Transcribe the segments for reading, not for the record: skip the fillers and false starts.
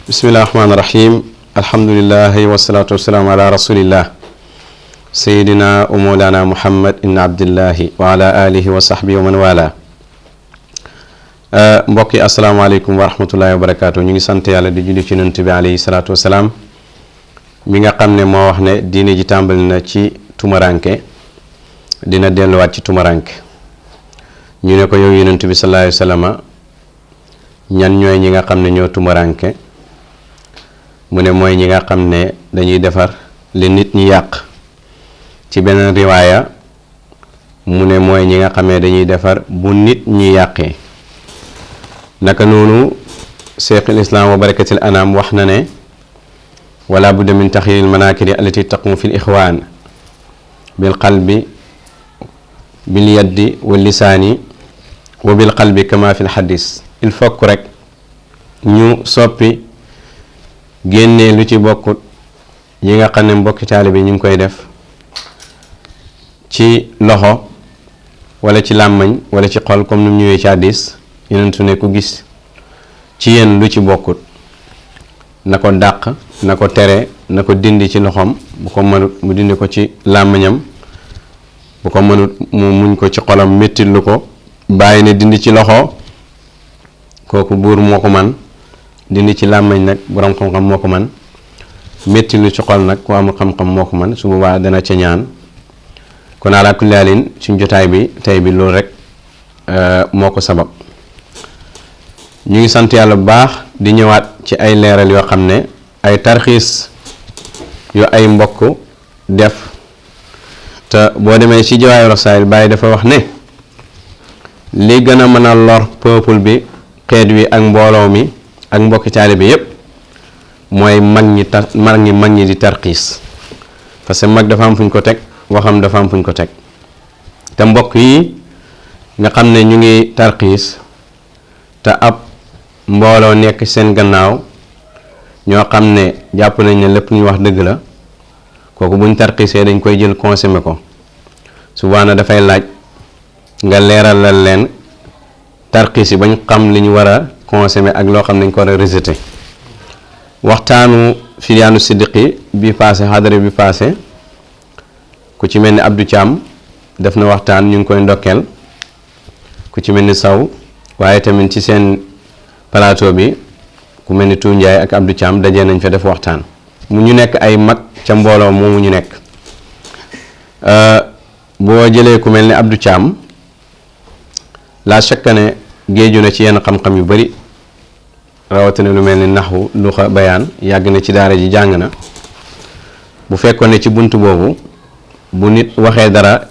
bismillahi rahmaani rahim alhamdulillahi wasalaatu wasalaamu ala rasulillah sayidina wa mawlana muhammad ibn abdillahi wa ala alihi wa sahbihi wa man wala mbokk yi asalaamaaleykum wa rahmatullahi wa barakaatu. ñu ngi sant yàlla di julli ci yonent bi alayhi salaatu wasalaam mi nga xam ne moo wax ne diine ji tàmbali na ci tumaranke dina delluwaat ci tumaranke. ñu ne ko yow yonent bi sallallahu alayhi wa sallam ñan ñooy ñi nga xam ne ñoo tumaranke mu ne mooy ñi nga xam ne dañuy defar li nit ñi yàq. ci beneen riwaaya mu ne mooy ñi nga xam ne dañuy defar bu nit ñi yàqee. naka noonu cheikhul islam wa barakatil anam wax na ne wala budda min taxyiril manakiri allati taqumu fil ixwaan bil qalbi bil yaddi wal lisaani wa bil qalbi kama fil xadis. il faut rek ñu soppi génnee lu ci bokkut yi nga xam ne mbokki taalibe ñu ngi koy def ci loxo wala ci làmmañ wala ci xol comme ni mu ñëwee ci hadiis yenentu ne ku gis ci yéen lu ci bokkut na ko dàq na ko tere na ko dindi ci loxoom bu ko mënut mu dindi ko ci làmmañam bu ko mënut mu muñ ko ci xolam mettit lu ko bàyyi ne dindi ci loxo kooku buur moo ko man dindi ci làmmañ nag borom xam-xam moo ko man metti lu ci xol nag ku amul xam-xam moo ko man su boobaa dana ca ñaan. kon ala kulli haalin suñ jotaay bi tey bi loolu rek moo ko sabab. ñu ngi sant yàlla bu baax di ñëwaat ci ay leeral yoo xam ne ay tarxiis yu ay mbokk def te boo demee ci Jawaahir Rasaa'il Baay dafa wax ne li gën a mën a lor peuple bi xeet wi ak mbooloo mi ak mbokki taalibe bi yépp mooy mag ñi di tarxiis parce que mag dafa am fuñ ko teg waxam dafa am fuñ ko teg te mbokk yi nga xam ne ñu ngi tarxiis te ab mbooloo nekk seen gannaaw ñoo xam ne jàpp nañ ne lépp ñu wax dëgg la kooku buñ tarxiisee dañ koy jël consommé ko souvent na dafay laaj nga leeralal leen tarxiis yi bañ xam li ñu war a consommé ak loo xam ne dañ ko war a rejeté. waxtaanu Fidiyaanu Siddiqi bi passé xadara bi passé ku ci mel ni Abdou Thiam def na waxtaan ñu ngi koy ndokkeel ku ci mel ni Saw waaye tamit ci seen plateau bi ku mel ni Tou Ndiaye ak Abdou Thiam dajee nañ fa def waxtaan mu ñu nekk ay mag ca mbooloo moomu ñu nekk. boo jëlee ku mel ni Abdou Thiam la chaque ne géeju na ci yenn xam-xam yu bari rawatina lu mel ni naxwu luxa bayaan yàgg na ci daara ji jàng na bu fekkoon ne ci bunt boobu bu nit waxee dara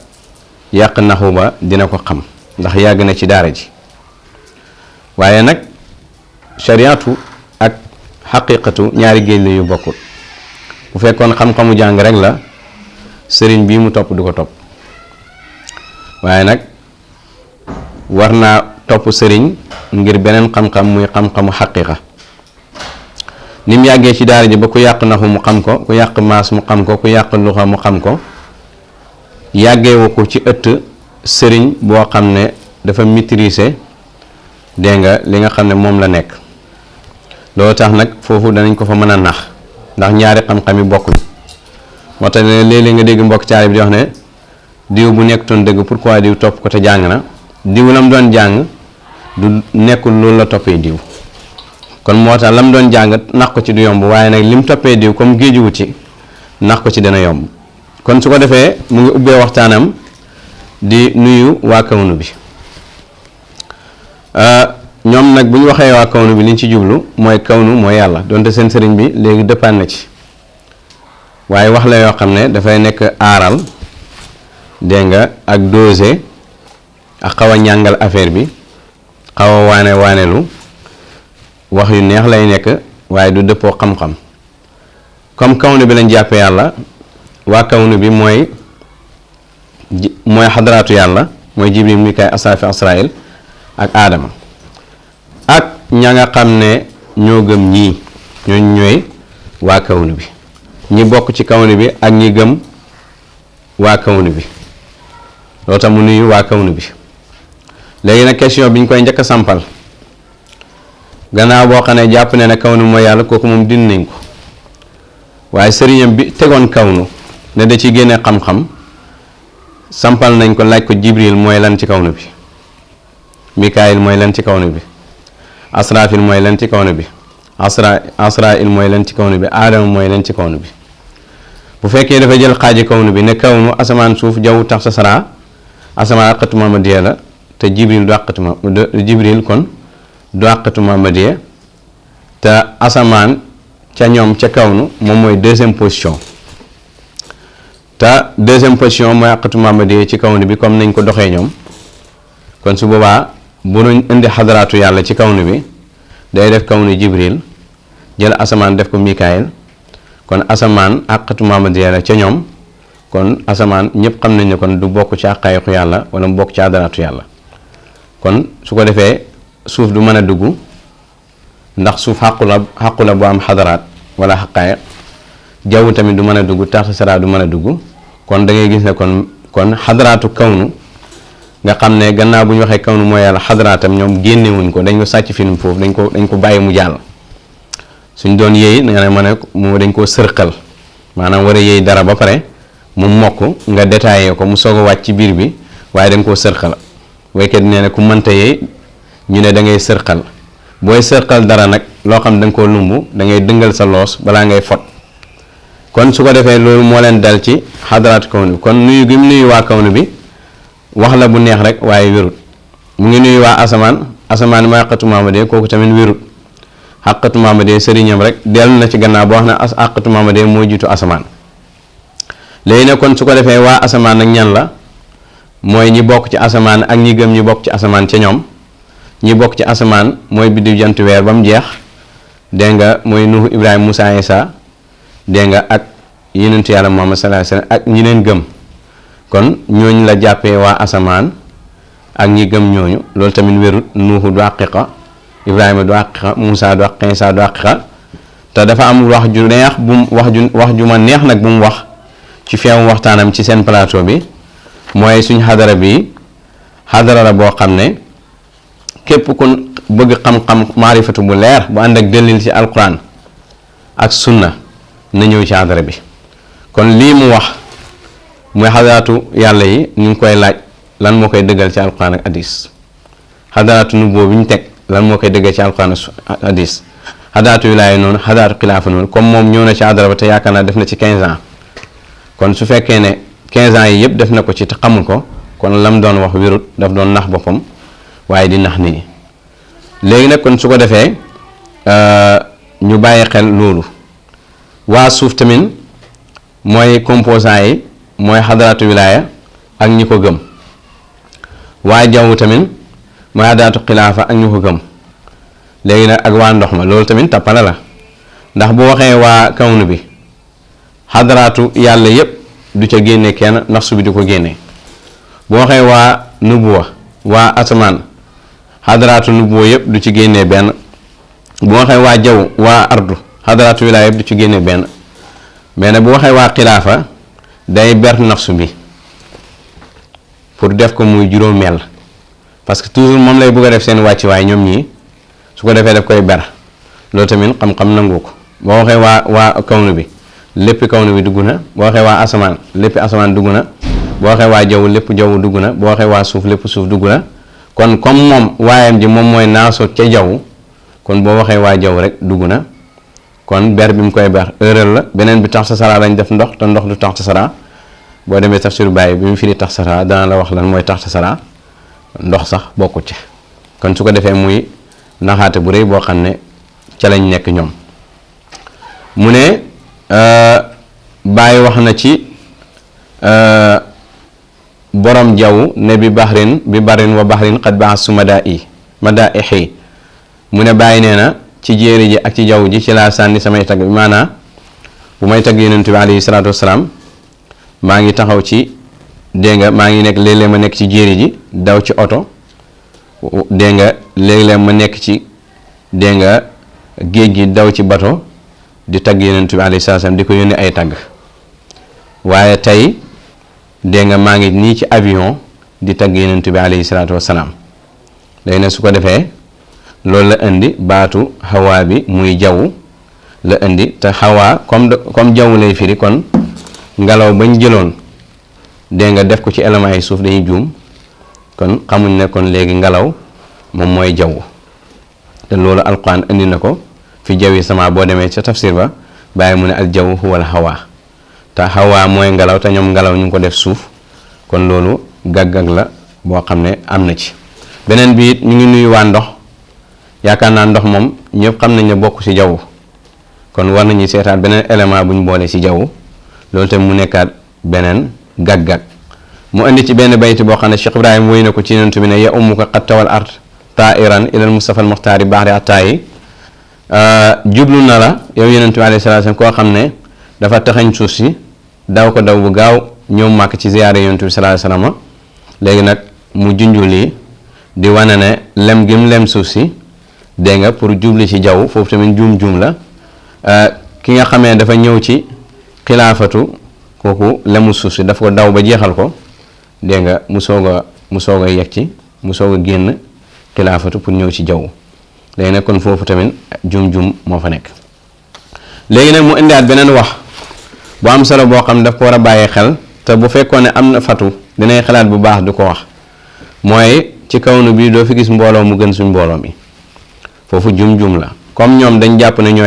yàq naxu ba dina ko xam ndax yàgg na ci daara ji waaye nag shariatu ak xaqiqatu ñaari géej la yu bokkul. bu fekkoon xam-xamu jàng rek la sëriñ bii mu topp du ko topp waaye nag war naa topp sëriñ ngir beneen xam-xam muy xam-xamu xaqiqa. ni mu yàggee ci daara ji ba ku yàq naxu mu xam ko ku yàq maas mu xam ko ku yàq luxa mu xam ko yàggeewu ko ci ëtt sëriñ boo xam ne dafa maîtriser dégg nga li nga xam ne moom la nekk. loolu tax nag foofu danañ ko fa mën a nax ndax ñaari xam-xam yi bokkuñ moo tax ne léeg-léeg nga dégg mbokk caare bi di wax ne diw bu nekkutoon dëgg pourquoi diw topp ko te jàng na diw lam doon jàng du nekkul loolu la toppee diw. kon moo tax lam doon jàng nax ko ci du yomb waaye nag lim toppee diw comme géejuwu ci nax ko ci dana yomb. kon su ko defee mu ngi ubbee waxtaanam di nuyu waa kawnu bi ñoom nag bu ñu waxee waa kawnu bi liñ ci jublu mooy kawnu mooy yàlla donte seen sëriñ bi léegi dëppaan na ci waaye wax la yoo xam ne dafay nekk aaral dégg nga ak dosé ak xaw a ñàngal affaire bi xaw a waanelu wax yu neex lay nekk waaye du dëppoo xam-xam comme kawnu bi lañ jàppee yàlla waa kawnu bi mooy xadaraatu yàlla mooy jibril mikaay asaafi asrail ak aadama ak ña nga xam ne ñoo gëm ñii ñooy waa kawnu bi ñi bokk ci kawnu bi ak ñi gëm waa kawnu bi loolu tax mu nuyu waa kawnu bi. léegi nag question bi ñu koy njëkk a sampal gannaaw boo xam ne jàpp ne kawnu mooy yàlla kooku moom dindi nañ ko waaye sëriñam bi tegoon kawnu ne da ci génne xam-xam sampal nañ ko laaj ko Jibril mooy lan ci kawnu bi, Mikaayil mooy lan ci kawnu bi, Asrafil mooy lan ci kawnu bi, Asrail mooy lan ci kawnu bi, Aadama mooy lan ci kawnu bi. bu fekkee dafa jël xaaji kawnu bi ne kawnu asamaan suuf jaww tax sa saraa asamaan àqatu Mamadiya la te Jibril du àqatu Jibril kon du àqatu Mamadiya te asamaan ca ñoom ca kawnu moom mooy deuxième position te deuxième position mooy àqatu Mamadiya ci kawnu bi comme nañ ko doxee ñoom. kon su boobaa bu ñu indi xadaraatu yàlla ci kawnu bi day def kawnu Jibril jël asamaan def ko Mikaayil kon asamaan àqatu Mamadiya la ca ñoom kon asamaan ñëpp xam nañ ne kon du bokk ci àqaayiqu yàlla wala mu bokk ci xadaraatu yàlla. kon su ko defee suuf du mën a dugg ndax suuf xàqu la bu am xadaraat wala xaqaayiq, jaww tamit du mën a dugg, taxta sara du mën a dugg. kon da ngay gis ne kon xadaraatu kawnu nga xam ne gannaaw bu ñu waxee kawnu mooy yàlla xadaraatam ñoom génnewuñ ko, dañ ko sàcc film foofu dañ ko bàyyi mu jàll. suñ doon yéey nga ne ma ne mu dañ koo sërqal maanaam war a yéey dara ba pare mu mokk nga détaillé ko mu soog a wàcc ci biir bi waaye dañ koo sërqal. waykat nee na ku mënta yéey ñu ne da ngay sërqal, booy sërqal dara nag loo xam da nga koo lumb da ngay dëngal sa loos balaa ngay fot. kon su ko defee loolu moo leen dal ci xadaraatu kawnu bi. kon nuyu gi mu nuyu waa kawnu bi wax la bu neex rek waaye wérut. mu ngi nuyu waa asamaan mooy àqatu Mamadiya kooku tamit wérut. àqatu Mamadiya sëriñam rek dellu na ci gannaaw boo wax na àqatu Mamadiya moo jiitu asamaan. léegi nag kon su ko defee waa asamaan nag ñan la mooy ñi bokk ci asamaan ak ñi gëm ñi bokk ci asamaan ca ñoom. ñi bokk ci asamaan mooy biddiw jant weer ba mu jeex dégg nga mooy Nuhu Ibrahima Musaa Isaa dégg nga ak yonentu yàlla Muhammad sallallahu alayhi wasallam ak ñi leen gëm. kon ñooñu la jàppee waa asamaan ak ñi gëm ñooñu loolu tamit wérut. Nuuhu du haqiqa, Ibrahima du haqiqa, Musaa du haqiqa, Isaa du haqiqa. te dafa am wax ju neex bu mu wax ju ma neex nag bu mu wax ci feewu waxtaanam ci seen plateau bi mooy suñ xadara bi xadara la boo xam ne képp ku bëgg xam-xam maarifatu bu leer bu ànd ak dalil ci alquran ak sunna na ñëw ci xadara bi. kon lii mu wax muy xadaraatu yàlla yi ñu ngi koy laaj lan moo koy dëggal ci alquran ak hadis. xadaraatu nubuwwa bi ñu teg lan moo koy dëggal ci alquran ak hadis. xadaraatu wilaaya noonu, xadaraatu xilaafa noonu. comme moom ñëw na ci xadara ba te yaakaar naa def na ci 15 ans kon su fekkee ne 15 ans yi yëpp def na ko ci te xamul ko kon lam doon wax wérut, daf doon nax boppam waaye di nax nit ñi. léegi nag kon su ko defee ñu bàyyi xel loolu. waa suuf tamit mooy composant yi mooy xadaraatu wilaaya ak ñi ko gëm. waa jaww tamit mooy xadaraatu xilaafa ak ñi ko gëm. léegi nag ak waa ndox ma loolu tamit tappale la ndax bu waxee waa kawnu bi xadaraatu yàlla yépp du ca génne kenn ndax su bi du ko génne. bu waxee waa nubuwa waa asamaan xadaraatu nubuwa yépp du ci génne benn. bu waxee waa jaww waa ardu xadaraatu wilaaya yépp du ci génne benn. mais nag bu waxee waa xilaafa day ber nafsu bi pour def ko muy juróomeel parce que toujours moom lay bëgg a def seen wàcc waaye ñoom ñii su ko defee daf koy ber loolu tamit xam-xam nangu ko. boo waxee waa kawnu bi lépp kawnu bi dugg na. boo waxee waa asamaan lépp asamaan dugg na. boo waxee waa jaww lépp jaww dugg na. boo waxee waa suuf lépp suuf dugg na. kon comme moom waayam ji moom mooy naasut ca jaww kon boo waxee waa jaww rek dugg na. kon ber bi mu koy ber erreur la. beneen bi tax sa sara lañ def ndox te ndox du tax sa sara. boo demee tafsir bàyyi bi mu firi tax sa sara dana la wax lan mooy tax sa sara ndox sax bokku ci. kon su ko defee muy naxaate bu rëy boo xam ne ca lañ nekk ñoom. mu ne bàyyi wax na ci borom jaww ne bi barin wa baxrin xat baax su madaaixi mu ne bàyyi nee na ci jéeri ji ak ci jaww ji ci laa sànni samay tagg bi maanaa bu may tagg yonent bi alayhi salaatu wasalaam maa ngi taxaw ci dégg nga maa ngi nekk léeg-léeg ma nekk ci jéeri ji daw ci oto dégg nga léeg-léeg ma nekk ci dégg nga géej gi daw ci bato di tagg yonent bi alayhi salaatu wasalaam di ko yónnee ay tagg waaye tey dégg nga maa ngi nii ci avion di tagg yonent bi alayhi salaatu wasalaam léegi nag su ko defee loolu la indi baatu xawaa bi muy jaww la indi te xawaa comme jaww lay firi kon ngelaw bañ jëloon dégg nga def ko ci éléments yi suuf dañuy juum kon xamuñ ne kon léegi ngelaw moom mooy jaww te loolu alquran indi na ko fi jawi sama boo demee ca tafsir ba bàyyi mu ne al jaww huwal xawaa te xawaa mooy ngelaw te ñoom ngelaw ñu ngi ko def suuf kon loolu gàggag la boo xam ne am na ci beneen bi it ñu ngi nuyu waa ndox yaakaar naa ndox moom ñëpp xam nañ ne bokk ci jaww kon war nañu seetaat beneen élément bu ñu boole ci jaww loolu tamit mu nekkaat beneen gàggag mu indi ci benn bayti boo xam ne Cheikh Ibrahima woy na ko ci yonent bi ne ya ummuka qad tawal ard tairan ilal mustafa al muxtaari baax de attaayi jublu na la yow yonent bi alayhi salaam koo xam ne dafa taxañ suuf si daw ko daw bu gaaw ñëw màkk ci ziyaare yonent bi sallallahu alayhi wasallam léegi nag mu junju lii di wane ne lem gim lem suuf si dégg nga pour jubli ci jaww foofu tamit juum la ki nga xamee dafa ñëw ci xilaafatu kooku lemu suuf si dafa ko daw ba jeexal ko dégg nga mu soog a yegg ci mu soog a génn xilaafatu pour ñëw ci jaww léegi nag kon foofu tamit juum moo fa nekk léegi nag mu indiwaat beneen wax bu am solo boo xam daf ko war a bàyyi xel te bu fekkoon ne am na fatu dinay xalaat bu baax du ko wax mooy ci kawnu bi doo fi gis mbooloo mu gën suñ mbooloo mi foofu juum la comme ñoom dañ jàpp ne ñoo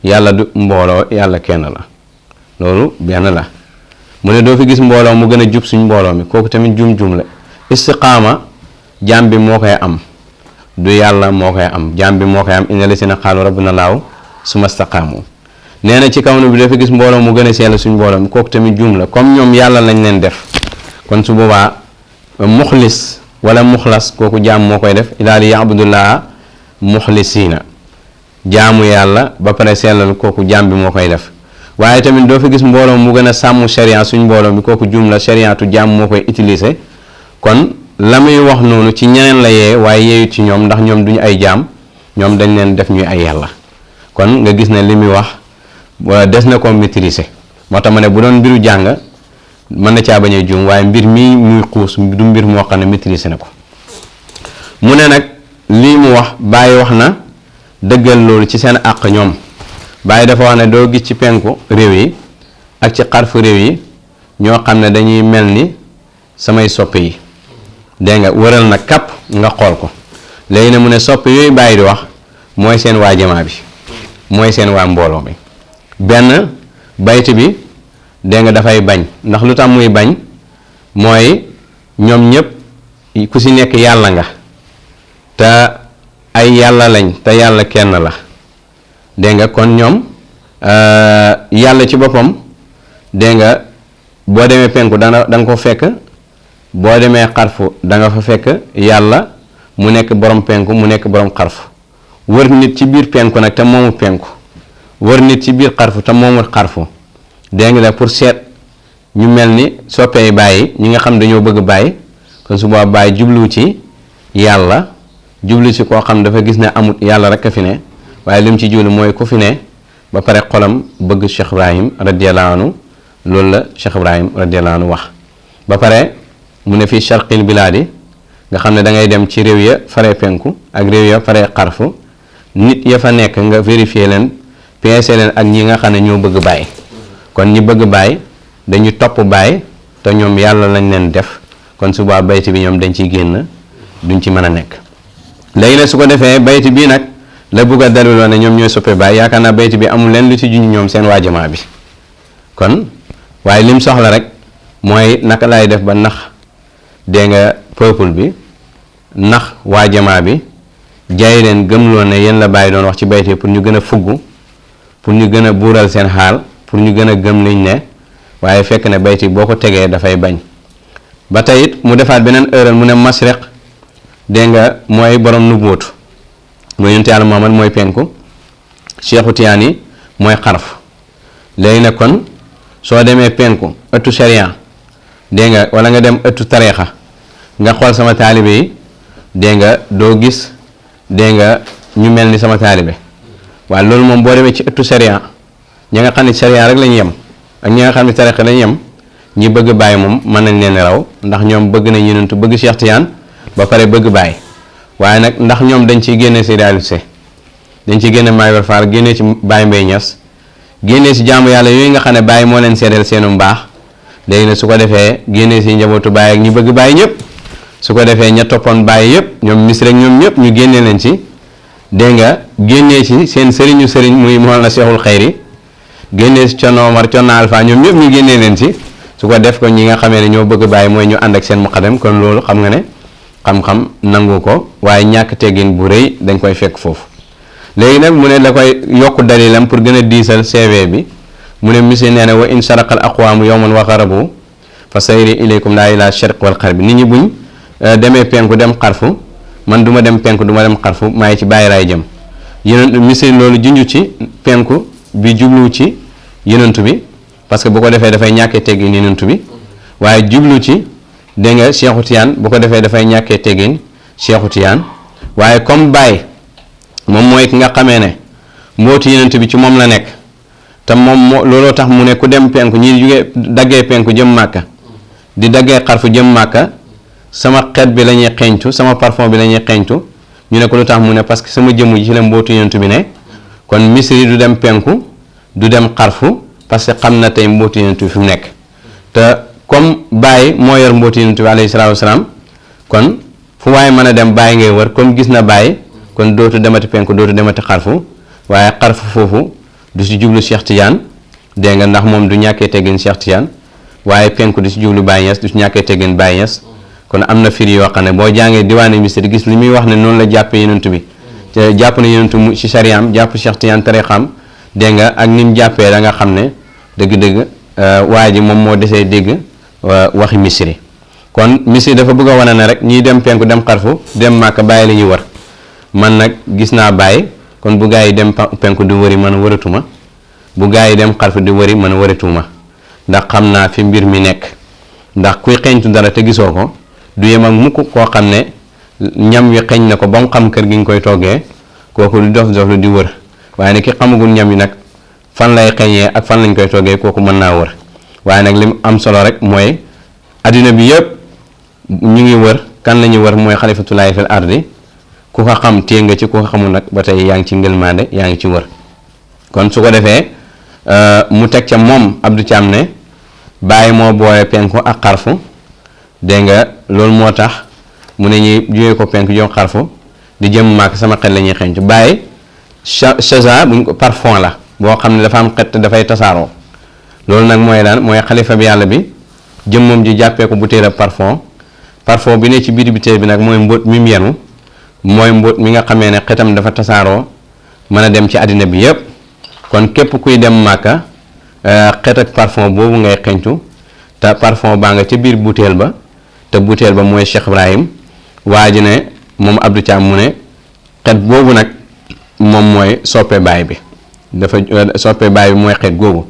yàlla du mbooloo yàlla kenn la loolu benn la mu ne doo fi gis mbooloo mu gën a jub suñ mbooloo mi kooku tamit juum la istiqaama jaam bi moo koy am du yàlla moo koy am jaam bi moo koy am inna lasina qaalu rabbuna laahu summa istaqaamu nee na ci kawnu bi doo fi gis mbooloo mu gën a sell suñ mbooloo mi kooku tamit juum la comme ñoom yàlla lañ leen def kon su boobaa muxlis wala muxlas kooku jaam moo koy def ilaa li ya'budullaha muxlisiina jaamu yàlla ba pare sellal kooku jaam bi moo koy def waaye tamit doo fi gis mbooloo mu gën a sàmm sharia suñ mbooloo mi kooku juum la shariatu jaam moo koy utiliser kon la muy wax noonu ci ñeneen la yee waaye yeeyu ci ñoom ndax ñoom duñu ay jaam ñoom dañ leen def ñuy ay yàlla kon nga gis ne li muy wax des na ko maîtriser moo tax ma ne bu doon mbiru jàng mën na caa bañ a juum waaye mbir mii muy xuus du mbir moo xam ne maîtriser na ko mu ne nag lii mu wax Baye wax na dëggal loolu ci seen àq ñoom Baye dafa wax ne doo gis ci penku réew yi ak ci xarfu réew yi ñoo xam ne dañuy mel ni samay soppe yi dégg nga wëral na kàpp nga xool ko léegi ne mu ne soppe yooyu Baye di wax mooy seen waa jamaa bi mooy seen waa mbooloo bi benn bayt bi dégg nga dafay bañ ndax lu tax muy bañ mooy ñoom ñëpp ku ci nekk yàlla nga te ay yàlla lañ te yàlla kenn la dégg nga kon ñoom yàlla ci boppam dégg nga boo demee penku da nga ko fekk boo demee xarfu da nga fa fekk yàlla mu nekk borom penku mu nekk borom xarfu wër nit ci biir penku nag te moomu penku wër nit ci biir xarfu te moomu xarfu dégg nga pour seet ñu mel ni soppee Baye ñi nga xam dañoo bëgg Baye kon su boobaa Baye jublu ci yàlla jublu ci koo xam dafa gis ne amut yàlla rek a fi ne waaye lim ci jublu mooy ku fi ne ba pare xolam bëgg Cheikh Ibrahim radiyallahu anhu loolu la Cheikh Ibrahim radiyallahu anhu wax ba pare mu ne fii charqil bilaadi nga xam ne da ngay dem ci réew ya faree penku ak réew ya faree xarfu nit ya fa nekk nga vérifier leen peese leen ak ñi nga xam ne ñoo bëgg Baye kon ñi bëgg Baye dañu topp Baye te ñoom yàlla lañ leen def kon suba bayti bi ñoom dañ ciy génn duñ ci mën a nekk léegi nag su ko defee bayti bii nag la bëgg a daliloo ne ñoom ñooy soppe Baye yaakaar naa bayti bi amul leen lu ci juñ ñoom seen waa jamaa bi kon waaye lim soxla rek mooy naka laay def ba nax dégg nga peuple bi nax waa jamaa bi jaay leen gëmloo ne yéen la Baye doon wax ci bayti pour ñu gën a fugg pour ñu gën a buural seen xaal pour ñu gën a gëm liñ ne waaye fekk ne bayti boo ko tegee dafay bañ ba tey it mu defaat beneen erreur mu ne masriq dégg nga mooy borom nubuutu mooy yonent Yàlla Muhammad mooy penku Cheikhu Tiyaani mooy xarf léegi nag kon soo demee penku ëttu sharia dégg nga wala nga dem ëttu tariixa nga xool sama taalibe yi dégg nga doo gis dégg nga ñu mel ni sama taalibe waaye loolu moom boo demee ci ëttu sharia ñi nga xam ne sharia rek lañu yem ak ñi nga xam ne tariixa lañu yem ñi bëgg Baye moom mën nañ leen raw ndax ñoom bëgg nañ Yonent bëgg Cheikh Tiyaan ba pare bëgg Baye waaye nag ndax ñoom dañ ciy génne si réalité dañ ciy génne Maay Ibra Fall génne ci Baye Mbaye Niass génne si jaamu yàlla yooyu nga xam ne Baye moo leen seedeel seenu mbaax léegi nag su ko defee génne si njabootu Baye ak ñi bëgg Baye ñëpp su ko defee ña toppoon Baye yëpp ñoom mis rek ñoom ñëpp ñu génne leen ci dégg nga génnee ci seen sëriñu sëriñ muy Mawlana Cheikhul Khayri génnee ci Thierno Omar Thierno Alpha ñoom ñëpp ñu génnee leen ci su ko def ko ñi nga xamee ne ñoo bëgg Baye mooy ñu ànd ak seen muqaddam kon loolu xam nga ne xam-xam nangu ko waaye ñàkk teggin bu rëy dañ koy fekk foofu. léegi nag mu ne la koy yokk dalilam pour gën a diisal CV bi mu ne monsieur nee na wa in saraqal aqwaamu yawman wa xarabu fa sayri ilaykum laa ilaa sharq wal xarbi nit ñi buñ demee penku dem xarfu man du ma dem penku du ma dem xarfu maay ci bàyyi raay jëm yeneen monsieur loolu junju ci penku bi jublu ci yenentu bi parce que bu ko defee dafay ñàkkee teggin yenentu bi waaye jublu ci dégg nga Cheikhu Tiyaan bu ko defee dafay ñàkkee teggin Cheikhu Tiyaan waaye comme Baye moom mooy ki nga xamee ne mbootu yenent bi ci moom la nekk te moom looloo tax mu ne ku dem penku ñi jógee daggee penku jëm màkka di daggee xarfu jëm màkka sama xeet bi la ñuy xeeñtu sama parfum bi la ñuy xeeñtu ñu ne ko lu tax mu ne parce que sama jëmm ji ci la mbootu yenent bi ne kon misri du dem penku du dem xarfu parce que xam na tey mbootu yenent bi fi mu nekk te comme Baye moo yor mbootu yenent bi alayhi salaatu wasalaam kon fu waaye mën a dem Baye ngay wër comme gis na Baye kon dootu demati penku dootu demati xarfu waaye xarfu foofu du si jublu Cheikh Tidiane dégg nga ndax moom du ñàkkee teggin Cheikh Tidiane waaye penku du si jublu Baye Niass du si ñàkkee teggin Baye Niass kon am na firi yoo xam ne boo jàngee diwaane misri gis li muy wax ne noonu la jàppee yenentu bi te jàpp na yenentu mu ci sariyaam jàpp Cheikh Tidiane tarixam dégg nga ak ni mu jàppee da nga xam ne dëgg-dëgg waa ji moom moo desee dégg waxi misri kon misri dafa bëgg a wane ne rek ñiy dem penku dem xarfu dem màkka Baye la ñuy war man nag gis naa Baye kon bu gaa yi dem penku di wëri man wëratuma bu gaa yi dem xarfu di wëri man wëratuma ndax xam naa fi mbir mi nekk ndax kuy xeeñtu dara te gisoo ko du yem ak mukk koo xam ne ñam wi xeeñ na ko ba mu xam kër gi nga koy toggee kooku du dof dof lu di wër waaye nag ki xamagul ñam yi nag fan lay xeeñee ak fan lañ koy toggee kooku mën naa wër waaye nag li am solo rek mooy adduna bi yëpp ñu ngi wër kan la ñuy wër mooy xalifatullaahi fil ardi ku ko xam téye nga ci ku ko xamul nag ba tey yaa ngi ci ngëlmaande yaa ngi ci wër kon su ko defee mu teg ca moom Abdou Thiam ne Baye moo boole penku ak xarfu dégg nga loolu moo tax mu ne ñuy jógee ko penku jëm xarfu di jëm màkk sama xel la ñuy xeeñtu Baye chaza buñ ko parfum la boo xam ne dafa am xet dafay tasaaroo loolu nag mooy lan mooy xalifa bi yàlla bi jëmmam ji jàppee ko butéel a parfum bi ne ci biir butéel bi nag mooy mbóot mi mu yenu mooy mbóot mi nga xamee ne xetam dafa tasaaroo mën a dem ci àddina bi yépp kon képp kuy dem màkka xet ak parfum boobu ngay xeeñtu te parfum baa nga ca biir butéel ba te butéel ba mooy Cheikh Ibrahim waa ji ne moom Abdou Thiam mu ne xet boobu nag moom mooy soppe Baye bi dafa soppe Baye bi mooy xet googu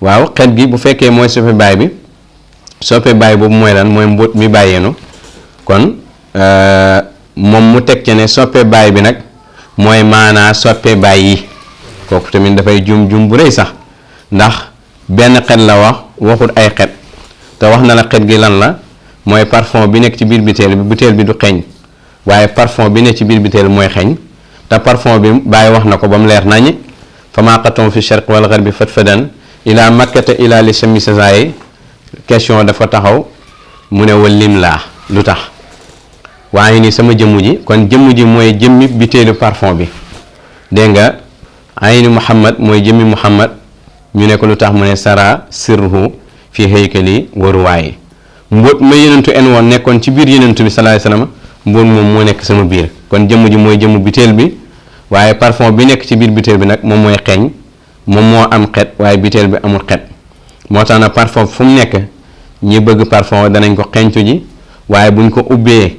waaw xet gi bu fekkee mooy soppe Baye bi soppe Baye boobu mooy lan mooy mbóot mi bàyyeenu kon moom mu teg ci ne soppe Baye bi nag mooy maanaa soppe Baye yi kooku tamit dafay jum bu rëy sax ndax benn xet la waxut ay xet te wax na la xet gi lan la mooy parfum bi nekk ci biir butéel bi du xeeñ waaye parfum bi nekk ci biir butéel mooy xeeñ te parfum bi Baye wax na ko ba mu leer nañi fama qatom fi sharq wal gharbi fatfadan ila makkata ila li sami sasayi question dafa taxaw mu ne wal lim laa lu tax waaye ni sama jëmm ji kon jëmm ji mooy jëmmi butéelu parfum bi dégg nga ayni Muhammad mooy jëmmi Muhammad ñu ne ko lu tax mu ne sara sirruhu fi haykali waruwaayi mbóot ma yenentu en woon nekkoon ci biir yenentu bi sallallahu alayhi wasallam mbóot moom moo nekk sama biir kon jëmm ji mooy jëmm butéel bi waaye parfum bi nekk ci biir butéel bi nag moom mooy xeeñ moom moo am xet waaye butéel bi amul xet moo tax na parfum fu mu nekk ñi bëgg parfum danañ ko xeeñtu ji waaye buñ ko ubbee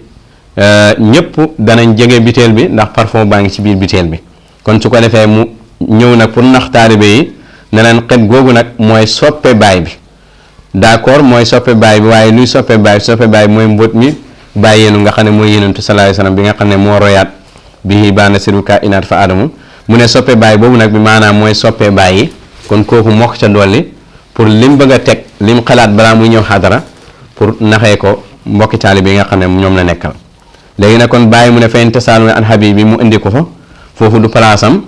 ñëpp danañ jege butéel bi ndax parfum baa ngi ci biir butéel bi kon su ko defee mu ñëw nag pour nax taalibe yi ne leen xet googu nag mooy soppe Baye bi d'accord mooy soppe Baye bi waaye luy soppe Baye mooy mbóot mi bàyyeenu nga xam ne mooy yenentu sallallahu alayhi wasallam bi nga xam ne moo royaat bi baana siruka inaat fa adamu mu ne soppe Baye boobu nag bi maanaam mooy soppe Baye yi kon kooku mokk ca dolli pour lim bëgg a teg lim xalaat balaa muy ñëw xadara pour naxee ko mbokki taalibe yi nga xam ne ñoom la nekkal léegi nag kon bàyyi mu ne fayn tasaalu an habib bi mu indi ko fa foofu du palaasam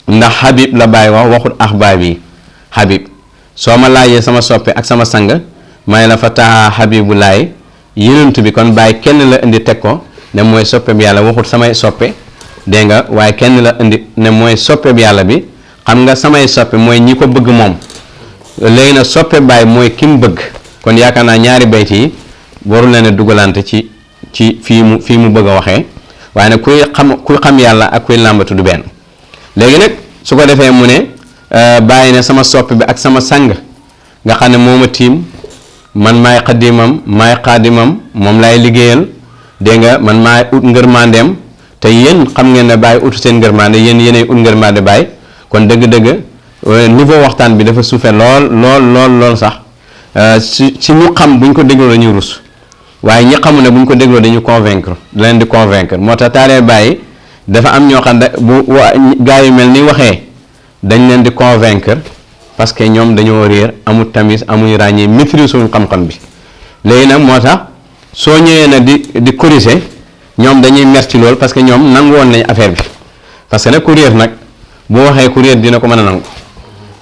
ndax habib la bàyyi wax waxut ahbaab yi habib soo ma laajee sama soppe ak sama sang may la fa taa habibu laay yenentu bi kon bàyyi kenn la indi teg ko ne mooy soppe bi yàlla waxut samay soppe dégg nga waaye kenn la indi ne mooy soppe bi yàlla bi xam nga samay soppe mooy ñi ko bëgg moom léegi nag soppe bàyyi mooy ki mu bëgg kon yaakaar naa ñaari bayt yi waru leen a dugalante ci fii mu bëgg a waxee waaye nag kuy xam yàlla ak kuy làmbatu du benn léegi nag su ko defee mu ne bàyyi ne sama soppe bi ak sama sang nga xam ne moo ma tiim man maay xadimam maay xaadimam moom laay liggéeyal dégg nga man maay ut ngërmandeem te yéen xam ngeen ne bàyyi utu seen ngërmande yéenay ut ngërmande bàyyi kon dëgg-dëgg niveau waxtaan bi dafa suufe lool sax si ñu xam buñ ko dégloo dañuy rus waaye ñi xamu ne buñ ko dégloo dañu convaincre da leen di convaincre moo tax taalee bàyyi dafa am ñoo xam ne bu gaa yu mel ni waxee dañ leen di convaincre parce que ñoom dañoo réer amul tamis amuñu ràññee maîtrise suñu xam-xam bi léegi nag moo tax soo ñëwee na di corriger ñoom dañuy mer ci loolu parce que ñoom nangu woon nañ affaire bi parce que nag ku réer nag boo waxee ku réer dina ko mën a nangu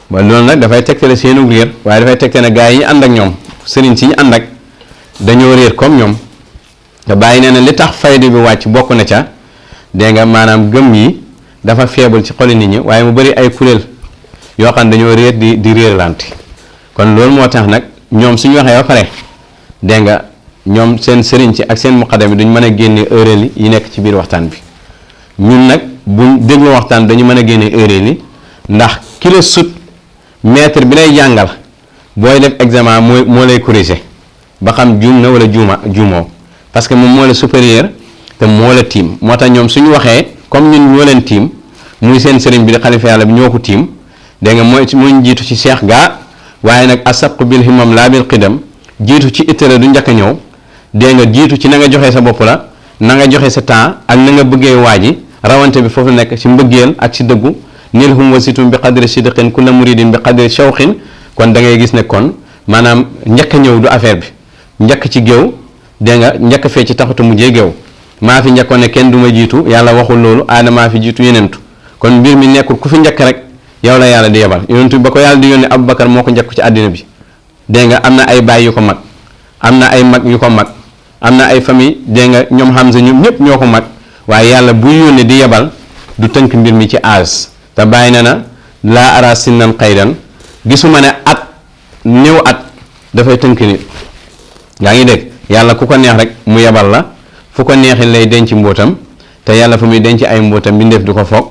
ba loolu nag dafay tegtale seenu réer waaye dafay tegtale ne gaa yi ñu ànd ak ñoom sëriñ si ñu ànd ak dañoo réer comme ñoom te bàyyi nee na li tax fayda bi wàcc bokk na ca dégg nga maanaam gëm yi dafa faible ci xoli nit ñi waaye mu bëri ay kuréel yoo xam ne dañoo réer di réerlante kon loolu moo tax nag ñoom suñu waxee ba pare dégg nga ñoom seen sëriñ si ak seen muqaddam yi duñ mën a génne erreur yi nekk ci biir waxtaan bi ñun nag buñ déglu waxtaan dañu mën a génne erreur yi ndax ki la sut maître bi lay jàngal booy def examen moo lay corriger ba xam juum na wala juumoo parce que moom moo la supérieur te moo la tiim moo tax ñoom suñu waxee comme ñun ñoo leen tiim muy seen sëriñ bi di xalifa yàlla bi ñoo ko tiim dégg nga mooy jiitu ci cheikh gaa waaye nag asabqu bil himam laa bil qidam jiitu ci ittala du njëkk a ñëw dégg nga jiitu ci na nga joxe sa bopp la na nga joxe sa temps ak na nga bëggee waa ji rawante bi foofu nekk ci mbëggeel ak ci dëggu nil hum wasitum bi qadri sidqin kulla muridin bi qadri shawqin kon da ngay gis ne kon maanaam njëkk a ñëw du affaire bi njëkk ci géew dégg nga njëkk fee ci taxatu mujjee géew maa fi njëkkoon ne kenn du ma jiitu yàlla waxul loolu aadama maa fi jiitu yenentu kon mbir mi nekkul ku fi njëkk rek yow la yàlla di yebal yenentu ba ko yàlla di yónni Abubakar moo ko njëkk ci àddina bi dégg nga am na ay baay yu ko mag am na ay mag yu ko mag am na ay famille dégg nga ñoom Hamza ñoom ñëpp ñoo ko mag waaye yàlla buy yónni di yebal du tënk mbir mi ci âge te bàyyi na laa ara sinnan xaydan gisuma ne at néew at dafay tënk nit yaa ngi dégg yàlla ku ko neex rek mu yebal la fu ko neexi lay denc mbóotam te yàlla fa muy denc ay mbóotam bindeef du ko foog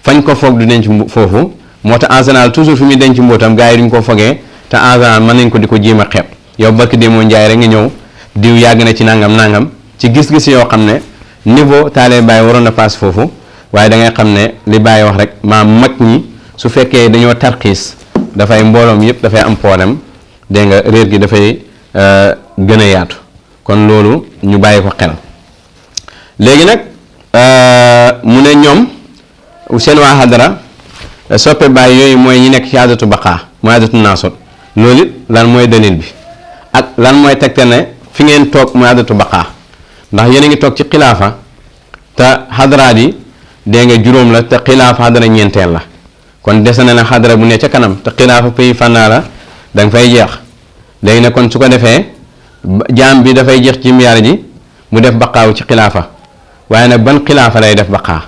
fañ ko foog du denc foofu moo tax en général toujours fi muy denc mbóotam gars yi duñ ko fogee te en général mën nañ ko di ko jéem a xeeb yow barki démoo njaay rek nga ñëw diw yàgg na ci nangam ci gis-gis yoo xam ne niveau taalee bàyyi waroon na passe foofu waaye da ngay xam ne li bàyyi wax rek maa mag ñi su fekkee dañoo tarxiis dafay mbooloom yëpp dafay am problème dégg nga réer gi dafay gën a yaatu kon loolu ñu bàyyi ko xel léegi nag mu ne ñoom seen waa xadara soppe bàyyi yooyu mooy ñi nekk ci adatu baqaa mooy adatu naasot loolu it lan mooy dalil bi ak lan mooy tegte ne fi ngeen toog mooy adatu baqaa ndax yéen a ngi toog ci xilaafa te xadaraat yi dégg nga juróom la te xilaafa xadara ñeenteel la kon dese na la xadara bu ne ca kanam te xilaafa pays fànnaa la da nga fay jeex léegi nag kon su ko defee jaam bi dafay jeex ci miyaar ji mu def baqaaw ci xilaafa waaye nag ban xilaafa lay def baqaa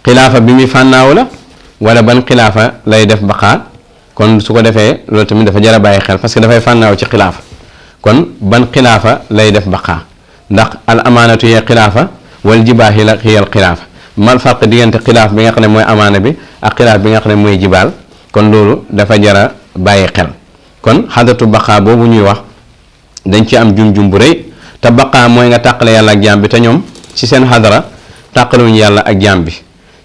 xilaafa bi muy fànnaaw la wala ban xilaafa lay def baqaa kon su ko defee loolu tamit dafa jar a bàyyi xel parce que dafay fànnaaw ci xilaafa kon ban xilaafa lay def baqaa ndax al amaanatu yee xilaafa wal jibaahi la xiyal xilaafa mal farq diggante xilaaf bi nga xam ne mooy amaana bi ak xilaaf bi nga xam ne mooy jibaal kon loolu dafa jar a bàyyi xel kon xadatu baqaa boobu ñuy wax dañ ci am jum-jum bu rëy te baqaa mooy nga tàqale yàlla ak jaam bi te ñoom ci seen xadara tàqaluñu yàlla ak jaam bi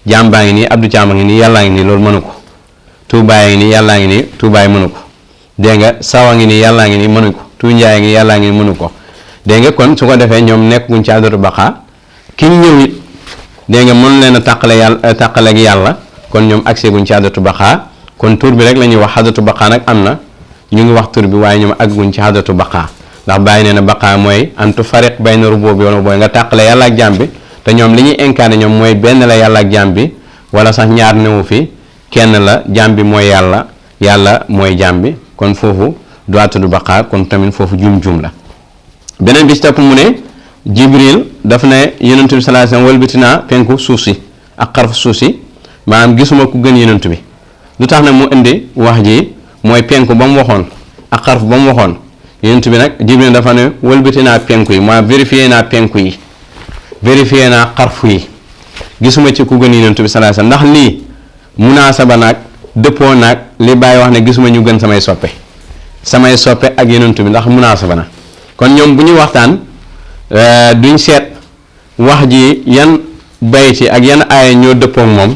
jaam baa ngi nii Abdou Thiam a ngi nii yàllaa ngi nii loolu mënu ko Tuubaa ngi nii yàllaa ngi nii Tuubaay mënu ko dégg nga Sawa ngi nii yàllaa ngi nii mënu ko Tuu Njaay ngi nii yàllaa ngi nii mënu ko dégg nga kon su ko defee ñoom nekkuñ ci xadatu baqaa ki ñëw it dégg nga mën leen a tàqale ak yàlla kon ñoom accès guñ ci xadatu baqaa kon tur bi rek la ñuy wax xadatu baqaa nag am na ñu ngi wax tur bi waaye ñoom agguñ ci xadatu baqaa ndax bàyyi nee na baqaa mooy antu fariq bayna rubu bi wala booy nga tàqale yàlla ak jaam bi te ñoom li ñuy incarné ñoom mooy benn la yàlla ak jaam bi wala sax ñaar newu fi kenn la jaam bi mooy yàlla yàlla mooy jaam bi kon foofu doit tudd baqaa kon tamit foofu jum la beneen bi ci topp mu ne Jibril daf ne yonent bi sallallahu alayhi wasallam wëlbati naa penku suuf si ak xarfu suuf si maanaam gisuma ku gën yonent bi lu tax nag mu indi wax ji mooy penku ba mu waxoon ak xarfu ba mu waxoon yonent bi nag Jibril dafa ne wëlbati naa penku yi ma vérifié naa penku yi vérifié naa xarfu yi gisuma ci ku gën yonent bi sallallahu alayhi wasallam ndax lii munaasaba naag dëppoo naag li Baay wax ne gisuma ñu gën samay soppe ak yonent bi ndax munaasaba na kon ñoom bu ñu waxtaan duñ seet wax ji yan bayti ak yan aaya ñoo dëppook moom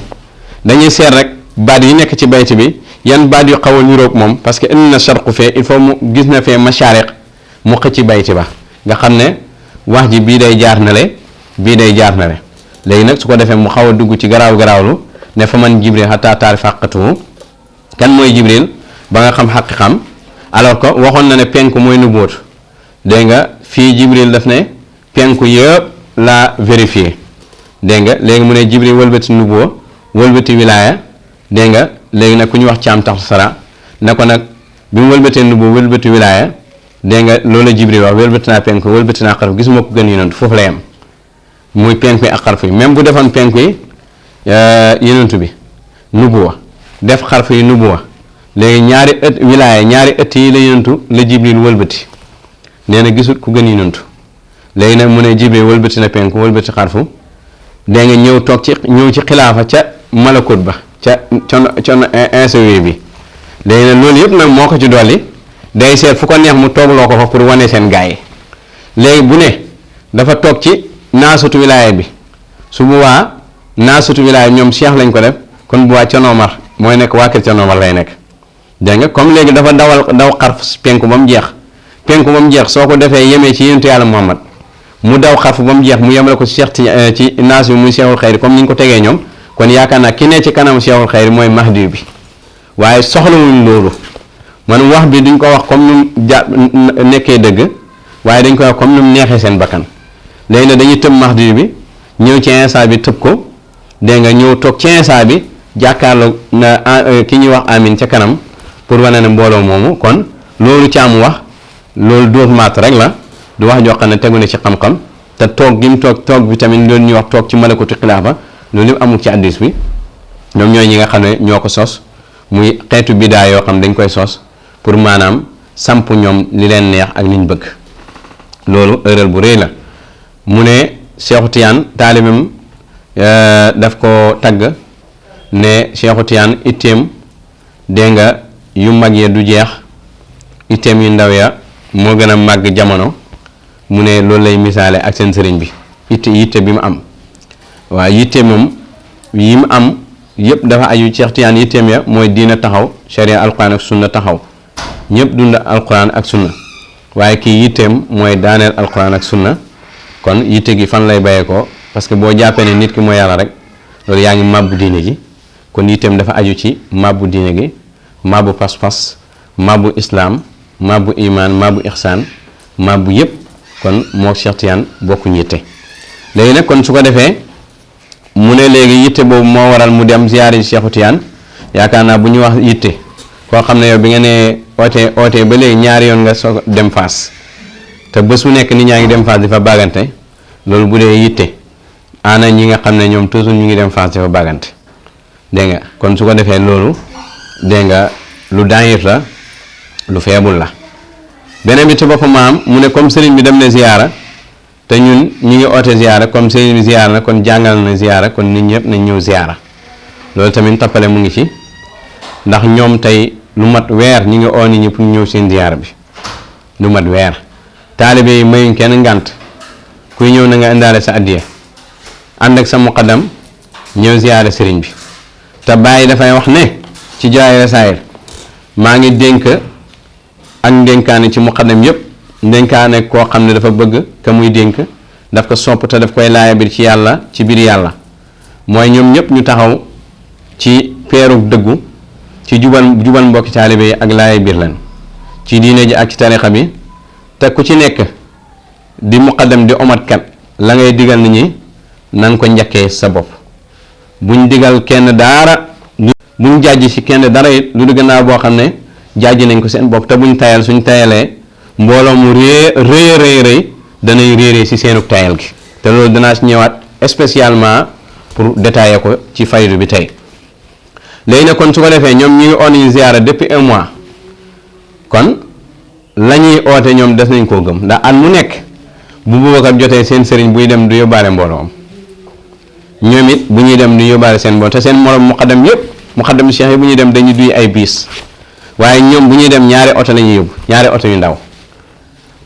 dañuy seet rek baat yi nekk ci bayti bi yan baat yu xaw a niroog moom parce que indi na sharqu fee il faut mu gis na fee mashariq mu xëcc bayti ba nga xam ne wax ji bii day jaar na le bii day jaar na le léegi nag su ko defee mu xaw a dugg ci garaawlu ne fa man Jibril hatta taarif haqqatuhu kan mooy Jibril ba nga xam xaqi xam alors que waxoon na ne penku mooy nubuwwat dégg nga fii Jibril daf ne penku yëpp la vérifié dégg nga léegi mu ne Jibril wëlbati nubuwa wëlbati wilaaya dégg nga léegi nag ku ñu wax caam tax sara ne ko nag bi mu wëlbatee nubuwa wëlbati wilaaya dégg nga loolu Jibril wax wëlbati naa penku wëlbati naa xarfu gisuma ko gën yonent foofu la yem muy penku yi ak xarfu yi même bu defoon penku yi yonent bi nubuwa def xarfu yi nubuwa léegi ñaari ëtt wilaaya ñaari ëtt yi la yonentu la Jibril wëlbati nee na gisut ku gën yonentu léegi nag mu ne Jibril wëlbati na penku wëlbati xarfu dégg nga ñëw ci xilaafa ca malakut ba ca con insawi bi léegi nag loolu yëpp nag moo ko ci dolli day seet fu ko neex mu toogloo ko fa pour wane seen gaay yi léegi bu ne dafa toog ci naasutu wilaaya bi su boobaa naasutu wilaaya ñoom cheikh lañ ko def kon bu waa Conomar mooy nekk waa kër Conomar lay nekk dégg nga comme léegi dafa daw xarf penku ba mu jeex soo ko defee yemee ci yonentu yàlla Muhammad mu daw xarf ba mu jeex mu yemale ko ci cheikh ci naas bi muy cheikhul xayri comme ni ñu ko tegee ñoom kon yaakaar naa ki ne ci kanam cheikhul xayri mooy mahdi bi waaye soxlawuñ loolu man wax bi duñ ko wax comme nu nekkee dëgg waaye dañ ko wax comme nu mu neexee seen bakkan léegi nag dañuy tëb mahdi bi ñëw ci instant bi tëb ko dégg nga ñëw toog ci instant bi jàkkaarloo na ki ñuy wax amin ca kanam pour wane ne mbooloo moomu kon loolu ci am wax loolu dóor maat rek la du wax joo xam ne tegu na ci xam-xam te toog gi mu toog bi tamit loolu ñuy wax toog ci malakutu xilaafa loolu yëpp amul ci hadiis bi ñoom ñooy ñi nga xam ne ñoo ko sos muy xeetu bidaa yoo xam dañ koy sos pour maanaam samp ñoom li leen neex ak liñ bëgg loolu erreur bu rëy la mu ne Seexu Tijaan taalibam daf ko tagg ne Seexu Tijaan itteem dégg nga yu mag ya du jeex itteem yu ndaw ya moo gën a màgg jamono mu ne loolu lay misaale ak seen sëriñ bi yitte bi mu am waaw yitte moom yi mu am yëpp dafa aju Seex Tijaan yitteem ya mooy diina taxaw sharia alquran ak sunna taxaw ñëpp dund alquran ak sunna waaye kii yitteem mooy daaneel alquran ak sunna kon yitte gi fan lay bayee ko parce que boo jàppee ne nit ki mooy yàlla rek loolu yaa ngi màbbu diine gi kon yitteem dafa aju ci màbbu diine gi màbbu pas-pas màbbu islaam màbbu imaan màbbu ihsaan màbbu yëpp kon moo Seex Tijaan bokkuñ yitte léegi nag kon su ko defee mu ne léegi yitte boobu moo waral mu dem ziyaari Seexu Tijaan yaakaar naa bu ñu wax yitte koo xam ne yow bi nga nee ootee ba léegi ñaari yoon nga soo dem Faas te bés bu nekk nit ñaa ngi dem Faas di fa bàggante loolu bu dee yitte ana ñi nga xam ne ñoom toujours ñu ngi dem Faas di fa bàggante dégg nga kon su ko defee loolu dégg nga lu daayir la lu feebul la beneen bi ci boppam maam mu ne comme sëriñ bi dem na ziyaara te ñun ñu ngi oote ziyaara comme sëriñ bi ziyaara na kon jàngal na ziyaara kon nit ñëpp nañ ñëw ziyaara loolu tamit tappale mu ngi ci ndax ñoom tey lu mat weer ñi ngi oo nit ñi pour ñëw seen ziyaara bi lu mat weer taalibe yi mayuñ kenn ngànt kuy ñëw na nga indaale sa addiya ànd ak sa muqaddam ñëw ziyaara sëriñ bi te bàyyi dafay wax ne ci jaay rasaayil maa ngi dénk ak ndénkaane ci muqaddam yëpp ndénkaane koo xam ne dafa bëgg ka muy dénk daf ko sopp te daf koy laaya biir ci yàlla ci biir yàlla mooy ñoom ñëpp ñu taxaw ci peerug dëggu ci jubal mbokki taalibe yi ak laaya biir leen ci diine ji ak ci tarixa bi te ku ci nekk di muqaddam di omatkat la ngay digal nit ñi nan ko njëkkee sa bopp. buñ digal kenn daara buñ jàjj ci kenn dara it lu du gannaaw boo xam ne jàjj nañ ko seen bopp te buñ tayal suñ tayalee mbooloo mu rëy danay réeree ci seenu tayal gi te loolu danaa ci ñëwaat spécialement pour détailler ko ci faydu bi tey. léegi nag kon su ko defee ñoom ñi ngi on yi ziyaara depuis 1 mois kon la ñuy oote ñoom des nañ koo gëm ndax at mu nekk bu Boubacar jotee seen sëriñ buy dem du yóbbaale mbooloom ñoom it bu ñuy dem du yóbbaale seen mbooloo te seen morom muqaddam yëpp muqaddam cheikh yi bu ñuy dem dañuy duy ay biis waaye ñoom bu ñuy dem ñaari oto la ñuy yóbbu ñaari oto yu ndaw.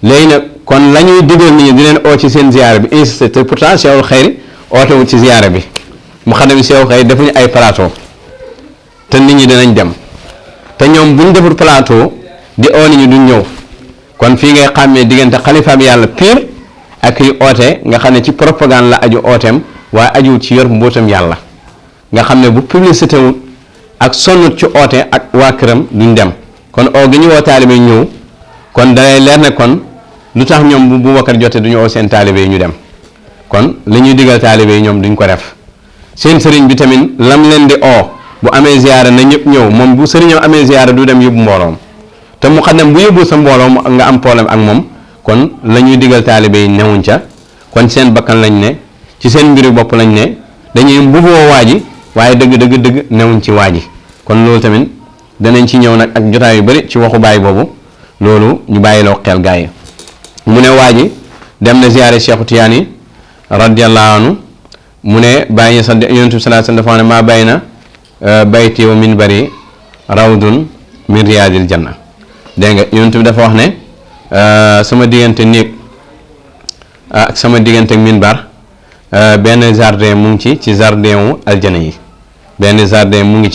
léegi nag kon la ñuy digal nit ñi di leen oo ci seen ziyaara bi insisté te pourtant Cheikhul Khayri ootewut ci ziyaara bi muqaddam yi Cheikhul Khayri defuñu ay plateau te nit ñi dinañ dem te ñoom bu ñu deful plateau di oo nit ñi duñ ñëw kon fii ngay xàmmee diggante xalifa bi yàlla pire ak yu oote nga xam ne ci propagande la aju ooteem waaye ajuwut ci yor mbootam yàlla nga xam ne bu publicité wut ak sonnut ci oote ak waa këram duñ dem kon oo gi ñu woo taalibe ñëw kon dalay leer ne kon lu tax ñoom bu Boubacar jotee duñu oo seen taalibe yi ñu dem kon li ñuy digal taalibe yi ñoom duñ ko def seen sëriñ bi tamit lam leen di oo bu amee ziyaara na ñëpp ñëw moom bu sëriñam amee ziyaara du dem yóbbu mbooloom te mu xam bu yóbbu sa mbooloom nga am problème ak moom kon la ñuy digal taalibe yi newuñ ca kon seen bakkan lañ ne ci seen mbiru bopp lañ ne dañuy mbuboo waa ji waaye dëgg newuñ ci waa ji kon loolu tamit danañ ci ñëw nag ak jotaay yu bari ci waxu baay boobu loolu ñu bàyyiloo xel gaa yi mu ne waa ji dem na ziyaare Cheikhu Tiyaani radiyallahu anhu mu ne bàyyi ñu sa yonent bi sallallahu alayhi wasallam dafa ne maa bay na bayti wa minbari rawdun min riyaadil janna dégg nga yonent bi dafa wax ne sama diggante néeg ak sama diggante minbar benn jardin mu ngi ci jardin wu aljana yi benn jardin mu ngi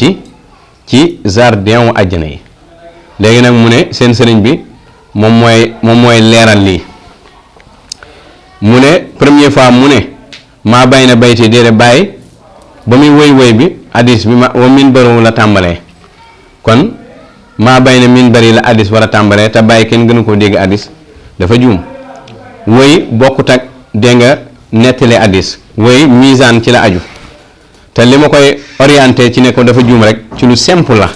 ci jardin wu aljana yi léegi nag mu ne seen sëriñ bi moom mooy leeral lii mu ne première fois mu ne maa bay na bayti déedéet bàyyi ba muy woy bi hadis bi wa minbaru la tàmbalee kon maa bay na minbari la hadis war a tàmbalee te bàyyi kenn gënu koo dégg hadis dafa juum woy bokkut ak dégg nga nettali hadis woy misaan ci la aju te li ma koy orienté ci ne ko dafa juum rek ci lu simple la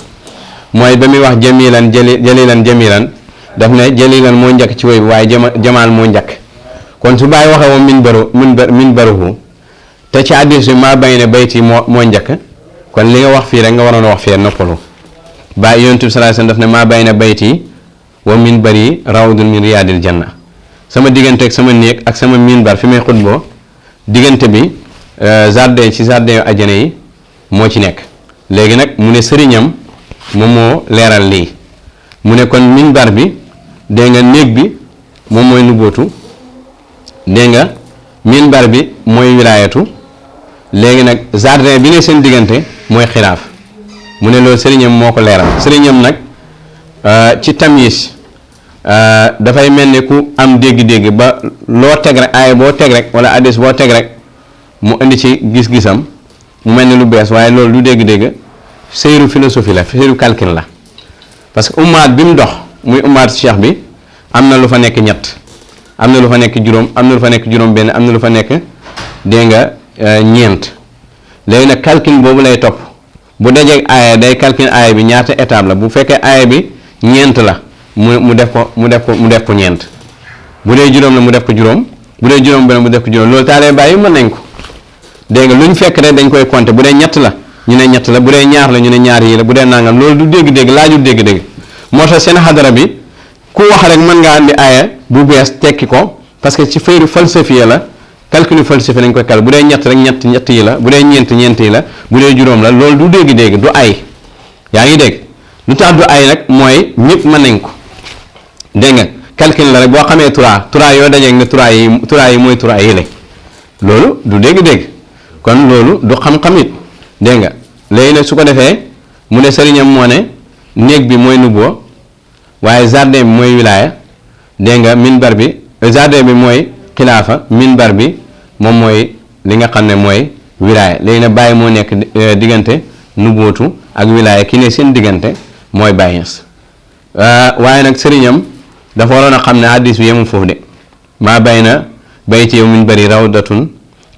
mooy ba muy wax jamilan jamilan daf ne jalilan moo njëkk ci woy bi waaye jamaal moo njëkk kon su bàyyi waxee woon minbaruhu te ci hadis bi maa bay na bayti moo njëkk kon li nga wax fii rek nga waroon a wax fii noppalu bàyyi yonent bi sallallahu alayhi wasallam daf ne maa bay na bayti wa minbari rawdun min riyaadil janna sama diggante ak sama néeg ak sama minbar fi may xutboo diggante bi jardin ci jardin yu ajjana yi moo ci nekk léegi nag mu ne sëriñam moom moo leeral lii mu ne kon minbar bi dégg nga néeg bi moom mooy nubootu dégg nga minbar bi mooy wilaayatu léegi nag jardin bi ne seen diggante mooy xilaaf mu ne loolu sëriñam moo ko leeral sëriñam nag ci tamyiz dafay mel ni ku am dégg-dégg ba loo teg rek aaya boo teg rek wala hadis boo teg rek mu indi ci gis-gisam mu mel ni lu bees waaye loolu du dégg-dégg seyru philosophie la seyru calcul la parce que ummaat bi mu dox muy ummaat cheikh bi am na lu fa nekk ñett am na lu fa nekk juróom am na lu fa nekk juróom benn am na lu fa nekk dégg nga ñeent léegi nag calcul boobu lay topp bu dajeeg aaya day calcul aaya bi ñaata étape la bu fekkee aaya bi ñeent la mu def ko ñeent bu dee juróom la mu def ko juróom bu dee juróom benn mu def ko juróom loolu taalee bàyyi mën nañ ko dégg nga lu ñu fekk rek dañ koy compter bu dee ñett la ñu ne ñett la bu dee ñaar la ñu ne ñaar yi la bu dee nangam loolu du dégg-dégg laajul dégg-dégg moo tax seen xadara bi ku wax rek mën ngaa andi aaya bu bees tekki ko parce que ci fayru falsafiya la calcul falsafi lañ koy kal bu dee ñett rek ñett yi la bu dee ñeent yi la bu dee juróom la loolu du dégg-dégg du ay yaa ngi dégg lu tax du ay nag mooy ñëpp mën nañ ko dégg nga calcul la rek boo xamee trois yoo dajeeg ne trois yi mooy trois yi la loolu du dégg-dégg kon loolu du xam-xam it dégg nga léegi nag su ko defee mu ne sëriñam moo ne néeg bi mooy nubboo waaye jardin bi mooy wilaaya dégg nga minbar bi jardin bi mooy xilaafa minbar bi moom mooy li nga xam ne mooy wilaaya léegi nag bàyyi moo nekk diggante nubbootu ak wilaaya ki ne seen diggante mooy Baay Ñas waaye nag sëriñam dafa waroon a xam ne hadis bi yemul foofu de maa bayna bayti wa minbari rawdatun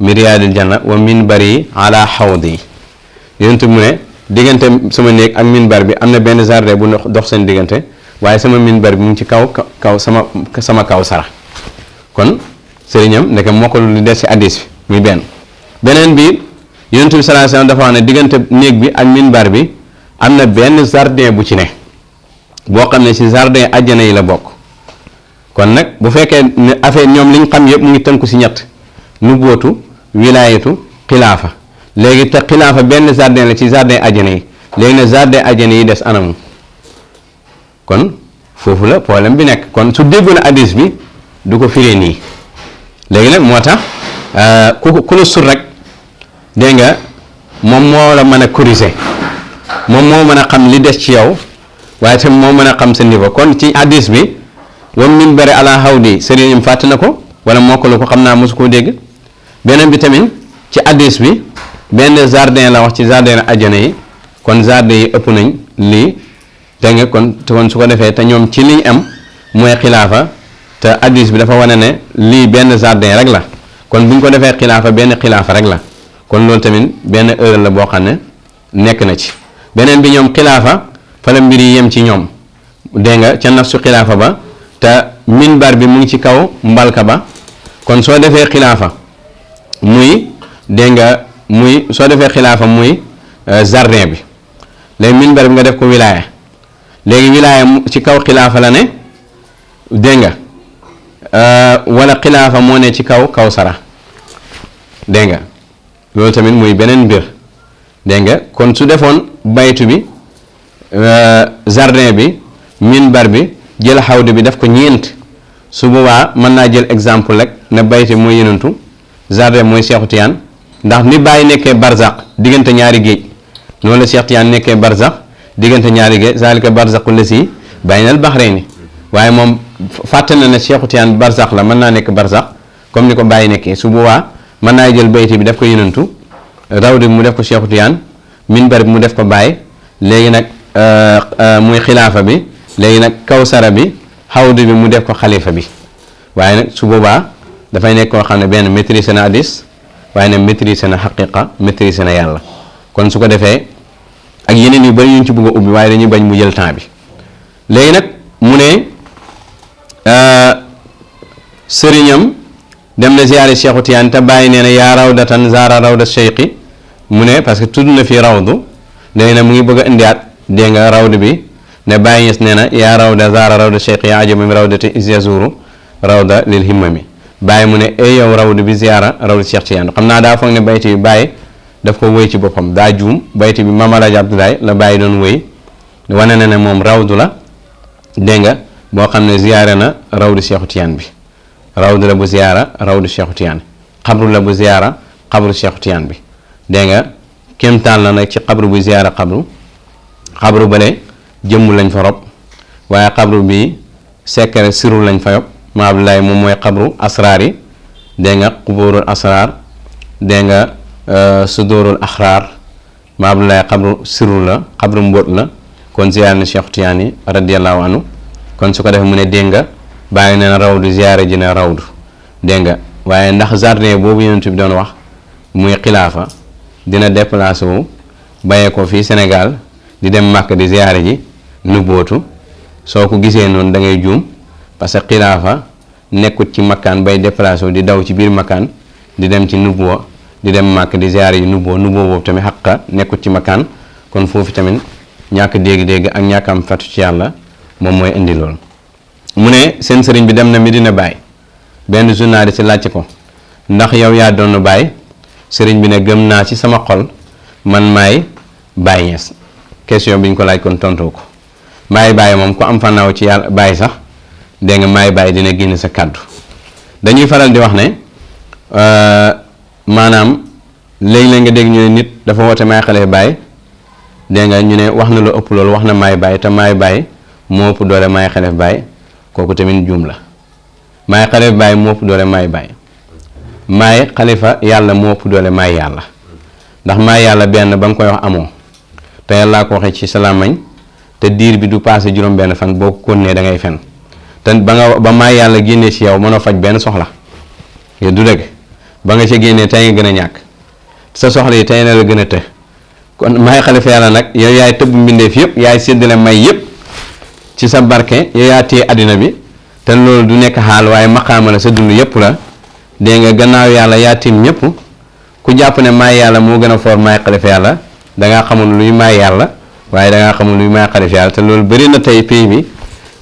min riyaadil janna wa minbari ala xawdi yonent mu ne diggante sama néeg ak minbar bi am na benn jardin bu dox seen diggante waaye sama minbar bi mu ngi ci kaw sama kaw sara kon sëriñam ndeke mokkalu li des ci hadis bi muy beneen bi yonent bi sallallahu alayhi wasallam dafa wax ne diggante néeg bi ak minbar bi am na benn jardin bu ci ne boo xam ne ci jardin àjjana yi la bokk kon nag bu fekkee ne affaire ñoom liñ xam yëpp mu ngi tënku ci ñett nubuwatu wilaayatu xilaafa léegi te xilaafa benn jardin la ci jardin àjjana yi léegi nag jardin àjjana yi des anamu kon foofu la problème bi nekk kon su déggoon hadis bi du ko firee nii léegi nag moo tax ku la sur rek dégg nga moom moo la mën a corriger moom moo mën a xam li des ci yow waaye tam moo mën a xam sa niveau kon ci hadis bi wa minbari ala hawdi sëriñam fàtte na ko wala mokkalu ko xam naa mosu koo dégg beneen bi tamit ci hadis bi benn jardin la wax ci jardin àjjana yi kon jardin yi ëpp nañ lii dégg nga kon su ko defee te ñoom ci liñ am mooy xilaafa te hadis bi dafa wane ne lii benn jardin rek la kon bu ñu ko defee xilaafa benn xilaafa rek la kon loolu tamit benn erreur la boo xam ne nekk na ci beneen bi ñoom xilaafa fa la mbir yi yem ci ñoom dégg nga ca nafsu xilaafa ba te minbar bi mu ngi ci kaw mbalka ba kon soo defee xilaafa muy dégg nga muy soo defee xilaafa muy jardin bi léegi minbar bi nga def ko wilaaya léegi wilaaya ci kaw xilaafa la ne dégg nga wala xilaafa moo ne ci kaw sara dégg nga loolu tamit muy beneen mbir dégg nga kon su defoon baytu bi jardin bi minbar bi jël xawdu bi def ko ñeent su boobaa mën naa jël exemple rek ne baytu mooy yenantu jardin mooy Seexu Tijaan ndax ni bàyyi nekkee barzaq diggante ñaari géej noonu la Seex Tijaan nekkee barzaq diggante ñaari géej zalika barzaqu lasi baynal bahrayni waaye moom fàtte na ne Seexu Tijaan barzaq la mën naa nekk barzaq comme ni ko bàyyi nekkee su boobaa mën naa jël bayti bi def ko yenantu rawdu bi mu def ko Seexu Tijaan minbar bi mu def ko bàyyi léegi nag muy xilaafa bi léegi nag kawsara bi xawdu bi mu def ko xalifa bi waaye nag su boobaa dafay nekk koo xam ne benn maîtrise na hadis waaye nag maîtrise na xaqiqa maîtrise na yàlla kon su ko defee ak yeneen yu bari yuñ ci bëgg a ubbi waaye dañuy bañ mu jël temps bi léegi nag mu ne sëriñam dem na ziyaare Seexu Tijaan te bàyyi nee na yaa rawdatan zaara rawda cheikhi mu ne parce que tudd na fi rawdu léegi nag mu ngi bëgg a indiwaat dégg nga rawdu bi ne bàyyi ñes nee na yaa rawda zaara rawda cheikhi yaa ajaba mi rawdati is yazuru rawda lil himmami bàyyi mu ne ay yow rawdu bi ziyaara rawdu Seex Tijaan xam naa daa foog ne bayti bi bàyyi daf ko wëy ci boppam daa juum bayti bi Maam Alaaji Abdoulaye la bàyyi doon wëy wane na ne moom rawdu la dégg nga boo xam ne ziyaare na rawdu Seexu Tijaan bi rawdu la bu ziyaara rawdu Seexu Tijaan xabru la bu ziyaara xabru Seexu Tijaan bi dégg nga kéemtaan la nag ci xabru bu ziyaara xabru bale jëmm lañ fa rob waaye xabru bi sekkare siru lañ fa yob ma Abdoulaye moom mooy xabru asraar yi dégg nga xuburul asraar dégg nga sudurul axraar ma Abdoulaye xabru siru la xabru mbóot la kon ziyaara na Seexu Tijaan yi radiyallahu anhu kon su ko defee mu ne dégg nga bàyyi na rawdu ziyaara ji na rawdu dégg nga waaye ndax jardin boobu yonent bi doon wax muy xilaafa dina déplacé wu bàyyee ko fii Sénégal di dem Màkk di ziyaare ji nubbootu soo ko gisee noonu da ngay juum parce que xilaafa nekkut ci makkaan bay déplacé wu di daw ci biir makkaan di dem ci nubboo di dem Màkk di ziyaare ji nubboo boobu tamit xaqa nekkut ci makkaan kon foofu tamit ñàkk dégg-dégg ak ñàkk am fatu ci yàlla moom mooy indi loolu mu ne seen sëriñ bi dem na Medina Baye benn journaliste si laajte ko ndax yow yaa doon Baye sëriñ bi ne gëm naa ci sama xol man maay Baye Niass question bi ñu ko laaj kon tontoo ko maay Baye moom ku am fannaaw ci yàlla Baye sax dégg nga maay Baye dina génn sa kàddu dañuy faral di wax ne maanaam léegi-léeg nga dégg ñu ne nit dafa woote maay xale Baye dégg nga ñu ne wax na lu ëpp loolu wax na maay Baye te maay Baye moo ëpp doole maay xalef Baye kooku tamit juum la maay xalef Baye moo ëpp doole maay Baye maay xalifa yàlla moo ëpp doole maay yàlla ndax maay yàlla benn ba nga koy wax amoo te yàllaa ko waxee ci sa làmmiñ te diir bi du passé juróom benn fan boo ko konnee da ngay fen te ba maay yàlla génnee ci yow mënoo faj benn soxla yow du dëgg ba nga ca génnee tey nga gën a ñàkk sa soxla yi tey na la gën a të kon maay xalifa yàlla nag yow yaay tëbb mbindeef yëpp yaay séddale may yëpp ci sa barke yow yaa téye àddina bi te loolu du nekk xaal waaye maqaama la sa dund yëpp la dégg nga gannaaw yàlla yaa tiim ñëpp ku jàpp ne maay yàlla moo gën a foor maay xalifa yàlla dangaa xamul luy maay yàlla waaye dangaa xamul luy maay xalifa yàlla te loolu bëri na tey pays bi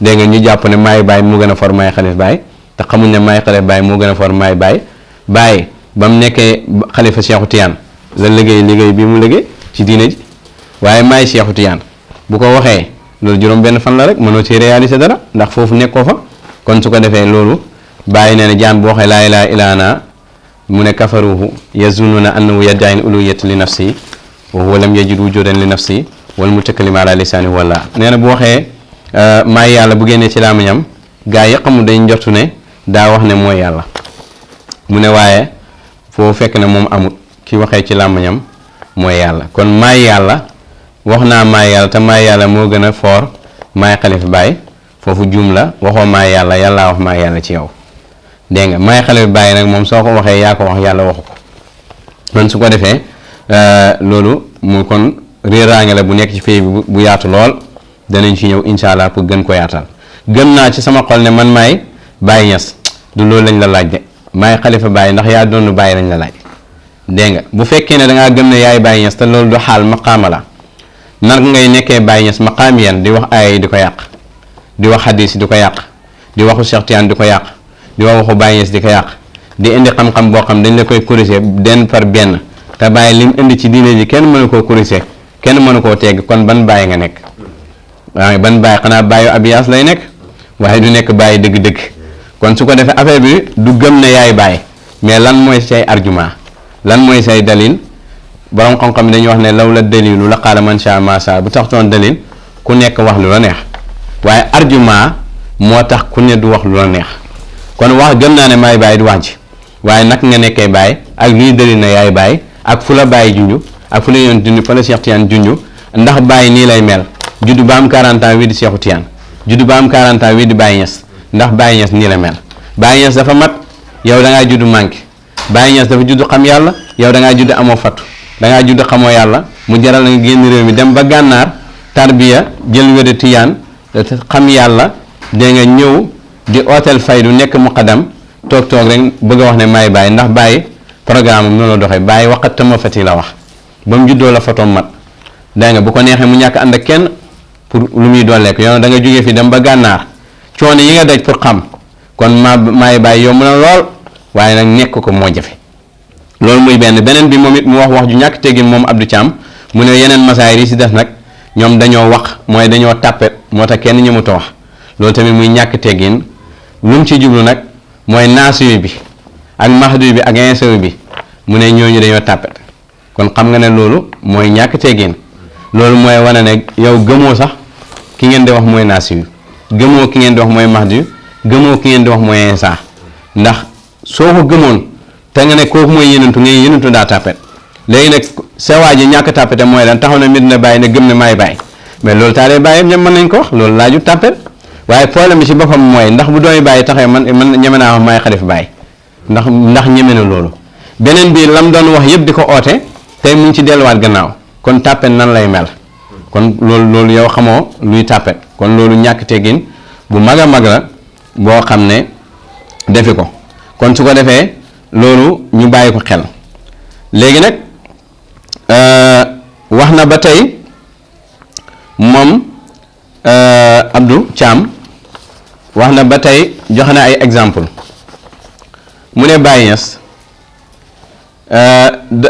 dégg nga ñu jàpp ne maay baay moo gën a foor maay xalifa baay te xamuñ ne maay xalifa baay moo gën a foor maay baay baay ba mu nekkee xalifa Seexu Tijaan la liggéey bi mu liggéey ci diine ji waaye maay Seexu Tijaan bu ko waxee loolu juróom benn fan la rek mënoo ci réaliser dara ndax foofu nekkoo fa kon su ko defee loolu bàyyi nee na jaan boo waxee laa ilaaha illaa ana mu ne kafaruhu yazunnuuna annahu yadda'i uluhiyyata li nafsi wa huwa lam yajid wujudan li nafsi wal mutakallim ala lisaani walla nee na bu waxee maay yàlla bu génnee ci làmmiñam gaa yi xamul dañ njortu ne daa wax ne mooy yàlla mu ne waaye foo fekk ne moom amut ki waxee ci làmmiñam mooy yàlla kon maay yàlla wax naa maay yàlla te maay yàlla moo gën a foor maay xalifa baay foofu juum la waxoo maay yàlla yàllaa wax maay yàlla ci yow dégg nga maay xalifa baay nag moom soo ko waxee yaa ko wax yàlla waxu ko kon su ko defee loolu mu kon réeraange la bu nekk ci pays bi bu yaatu lool danañ ci ñëw incha allah pour gën ko yaatal gëm naa ci sama xol ne man maay Baay Ñas du loolu lañ la laaj de maay xalifa baay ndax yaa doon bàyyi lañ la laaj dégg nga bu fekkee ne dangaa gëm ne yaay Baay Ñas te loolu du xaal maqaama la nar ngay nekkee Baay Ñas maqaam yan di wax aaya yi di ko yàq di wax xadiis di ko yàq di waxu Cheikh Tiyaan di ko yàq di wax waxu Baay Ñas di ko yàq di indi xam-xam boo xam dañ la koy corriger benn par benn te bàyyi lim indi ci diine ji kenn mënu koo corriger kenn mënu koo tegg kon ban bàyyi nga nekk waaye ban bàyyi xanaa bàyyi abiyaas lay nekk waaye du nekk bàyyi dëgg-dëgg kon su ko defee affaire bi du gëm ne yaay bàyyi mais lan mooy say argument lan mooy say dalil borom xam-xam dañuy wax ne law la dalilu la qaala man shaa maa shaa bu taxtoon dalil ku nekk wax lu la neex waaye argument moo tax ku ne du wax lu la neex kon wax gëm naa ne maay bàyyi du wax ji waaye nag nga nekkee bàyyi ak luy dalil na yaay bàyyi ak fu la bàyyi junju ak fu la yoon junju fa la Cheikh Tiyaan junju ndax bàyyi nii lay mel juddu ba am 40 ans wii di Seexu Tiyaan juddu ba am 40 ans wii di Baay Ñas ndax Baay Ñas nii la mel Baay Ñas dafa mat yow da ngaa juddu manqué Baay Ñas dafa juddu xam yàlla yow da ngaa juddu amoo fattu da ngaa juddu xamoo yàlla mu jaral nga génn réew mi dem ba gànnaar tarbiya jël wéde Tiyaan xam yàlla dégg nga ñëw di hôtel Faydu nekk muqaddam toog rek bëgg a wax ne maay bàyyi ndax bàyyi programme am noonu la doxee bàyyi waxat tama fati la wax ba mu juddoo la photom mat dégg nga bu ko neexee mu ñàkk ànd ak kenn pour lu muy dollee ko yow da nga jógee fi dem ba gànnaar coono yi nga daj pour xam kon maay bàyyi yomb na lool waaye nag nekk ko moo jafe loolu muy beneen bi moom it mu wax ju ñàkk teggin moom Abdou Thiam mu ne yeneen masaayir yi si def nag ñoom dañoo wax mooy dañoo tàppe moo tax kenn ñëmuta wax loolu tamit muy ñàkk teggin lu mu ci jublu nag mooy naasuyu bi ak mahdu bi ak insawi bi mu ne ñooñu dañoo tàppet kon xam nga ne loolu mooy ñàkk teggin loolu mooy wane ne yow gëmoo sax ki ngeen di wax mooy naasiyu gëmoo ki ngeen di wax mooy mahdu gëmoo ki ngeen di wax mooy insa ndax soo ko gëmoon te nga ne kooku mooy yenentu ngay yenentu daa tàppet léegi nag sa waa ji ñàkk tàppete mooy lan taxaw na Medina Baye ne gëm ne maay bàyyi mais loolu taalee bàyyi ñoom mën nañ ko wax loolu laaju tàppet waaye problème bi ci boppam mooy ndax bu doomi bàyyi taxee man ñeme naa wax maay xalifa bàyyi ndax ñeme na loolu beneen bi lam doon wax yëpp di ko oote tey mu ngi ci delluwaat gannaaw kon tàppet nan lay mel kon loolu yow xamoo luy tàppet kon loolu ñàkk teggin bu mag a mag la boo xam ne defi ko kon su ko defee loolu ñu bàyyi ko xel léegi nag wax na ba tey moom Abdou Thiam wax na ba tey joxe na ay exemple mu ne Baay Ñas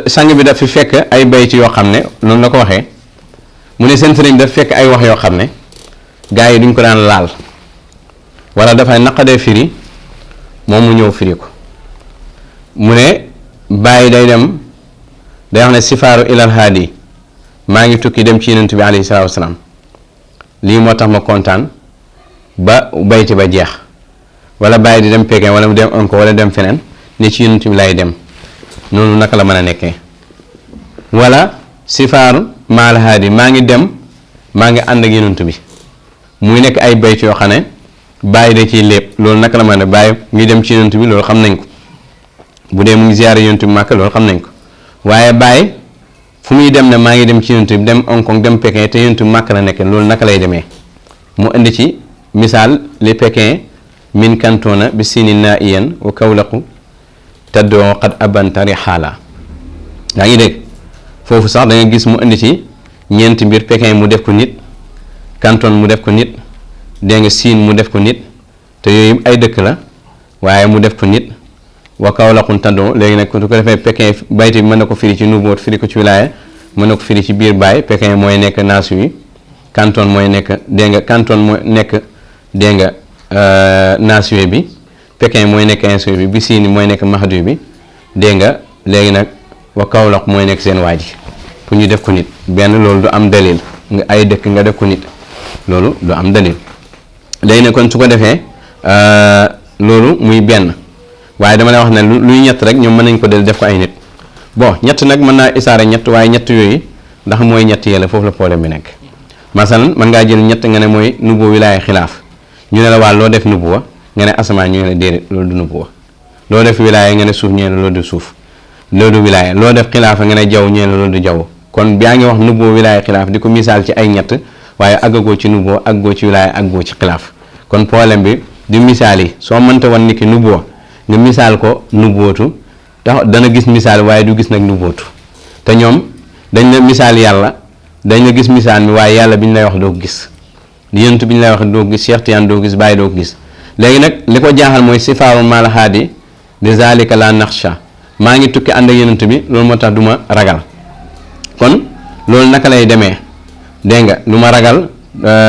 sang bi daf fi fekk ay bayti yoo xam ne noonu la ko waxee mu ne seen sëriñ daf fekk ay wax yoo xam ne gaa yi duñ ko daan laal wala dafay naqadee firi moom mu ñëw firi ko mu ne bàyyi day dem day wax ne sifaaru ilal haadi maa ngi tukki dem ci yonent bi alayhi salaatu wasalaam lii moo tax ma kontaan ba bayti ba jeex wala bàyyi di dem Pékin wala mu dem Onko wala dem feneen ne ci yonent bi lay dem noonu naka la mën a nekkee wala sifaaru maal haadi maa ngi dem maa ngi ànd ak yonent bi muy nekk ay bayt yoo xam ne bàyyi da ciy lépp loolu naka la mën a bàyyi ngi dem ci yonent bi loolu xam nañ ko bu dee mu ngi ziyaare yonent bi Màkka loolu xam nañ ko waaye bàyyi fu muy dem ne maa ngi dem ci yonent bi dem Hong Kong dem Pékin te yonent bi Màkka la nekk loolu naka lay demee mu indi ci misaal li Pékin min kantoona bi sini naa iyan wa kawlaqu taddoo xat abantari xaala yaa ngi dégg foofu sax da nga gis mu indi ci ñeenti mbir Pékin mu def ko nit Canton mu def ko nit dégg nga Siin mu def ko nit te yooyu ay dëkk la waaye mu def ko nit wa kawlaqun taddoo léegi nag su ko defee Pékin bayti bi mën na ko firi ci nuboot firi ko ci wilaaya mën na ko firi ci biir baay Pékin mooy nekk naasu yi Canton mooy nekk dégg nga Canton mooy nekk dégg nga nation bi Pékin mooy nekk insué bi Siin mooy nekk mahdu bi dégg nga léegi nag wa Kaolack mooy nekk seen waa ji pour ñu def ko nit benn loolu du am dalil nga ay dëkk nga def ko nit loolu du am dalil léegi nag kon su ko defee loolu muy benn waaye dama lay wax ne luy ñett rek ñoom mën nañ ko del def ko ay nit bon ñett nag mën naa isaare ñett waaye ñett yooyu ndax mooy ñett yële foofu la problème bi nekk masalan mën ngaa jël ñett nga ne mooy nubuwa wilaaya xilaaf ñu ne la waa loo def nubuwa nga ne asamaan ñu ne la déedéet loolu du nubuwa loo def wilaaya nga ne suuf ñu ne la loolu du suuf loolu du wilaaya loo def xilaafa nga ne jaww ñu ne la loolu du jaww kon yaa ngi wax nubuwa wilaaya xilaaf di ko misaal ci ay ñett waaye àggagoo ci nubuwa àggagoo ci wilaaya àggagoo ci xilaaf kon problème bi du misaal yi soo mënta wan ni ki nubuwa nga misaal ko nubuwatu tax dana gis misaal waaye du gis nag nubuwatu te ñoom dañ la misaal yàlla dañ la gis misaal mi waaye yàlla bi ñu lay wax doo ko gis yonent bi ñu lay wax doo ko gis Cheikh Tidiane doo ko gis Baye doo ko gis léegi nag li ko jaaxal mooy sifaaru maal haadi li zalika la naxsha maa ngi tukki ànd ak yonent bi loolu moo tax du ma ragal kon loolu naka lay demee dégg nga du ma ragal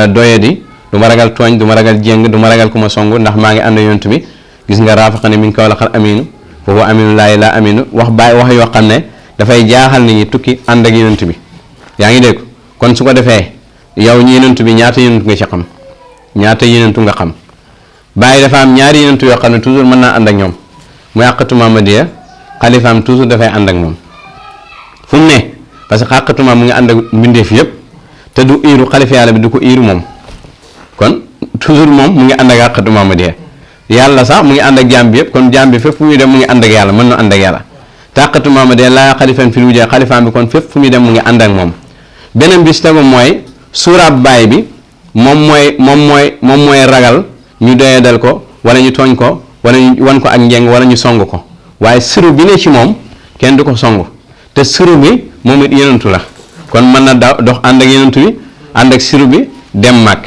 doyadi du ma ragal tooñ du ma ragal jéng du ma ragal ku ma song ndax maa ngi ànd ak yonent bi gis nga raafaqani min kawlaxal aminu foofu aminu laayi laa aminu wax bàyyi wax yoo xam ne dafay jaaxal nit ñi tukki ànd ak yonent bi yaa ngi dégg kon su ko defee yow ñi yonent bi ñaata yonent nga ci xam ñaata yonentu nga xam bàyyi dafa am ñaari yonentu yoo xam ne toujours mën naa ànd ak ñoom muy àqatu Mamadiya xalifaam toujours dafay ànd ak moom fu mu ne parce que xàqatu mu ngi ànd ak mbindeef yëpp te du iiru xalifa yàlla bi du ko iiru moom kon toujours moom mu ngi ànd ak xàqatu Mamadiya yàlla sax mu ngi ànd ak jaam bi yëpp kon jaam bi fépp fu muy dem mu ngi ànd ak yàlla mën na ànd ak yàlla te xàqatu Mamadiya laa xalifan fil wujud xalifaam bi kon fépp fu muy dem mu ngi ànd ak moom beneen bis tegu mooy suuraab baay bi moom mooy ragal ñu doyadal ko wala ñu tooñ ko wala ñu wan ko ak njeng wala ñu song ko waaye siru bi ne ci moom kenn du ko song te siru bi moom it yenentu la kon mën na dox ànd ak yenentu bi ànd ak siru bi dem màkk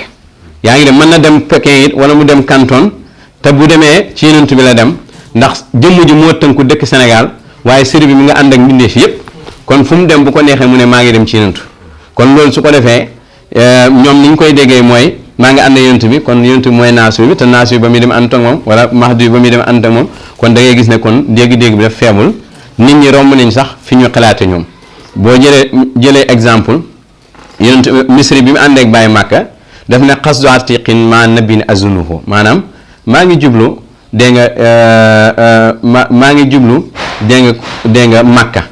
yaa ngi dem mën na dem Pékin it wala mu dem Canton te bu demee ci yenentu bi la dem ndax jëmm ji moo tënku dëkk Sénégal waaye siru bi mi nga ànd ak mbindeef yépp kon fu mu dem bu ko neexee mu ne maa ngi dem ci yenentu kon loolu su ko defee ñoom ni ñu koy déggee mooy maa ngi ànd ak yonent bi kon yonent bi mooy naasu bi te naasu bi ba muy dem ànd ak moom wala mahdu bi ba muy dem ànd ak moom kon da ngay gis ne kon dégg-dégg bi daf feebul nit ñi romb nañ sax fi ñu xalaate ñoom boo jëlee exemple yonent misri bi mu ànd ak Baay Màkka daf ne xasdu atiqin ma nabin azunuhu maanaam maa ngi jublu dégg nga maa ngi jublu dégg nga Màkka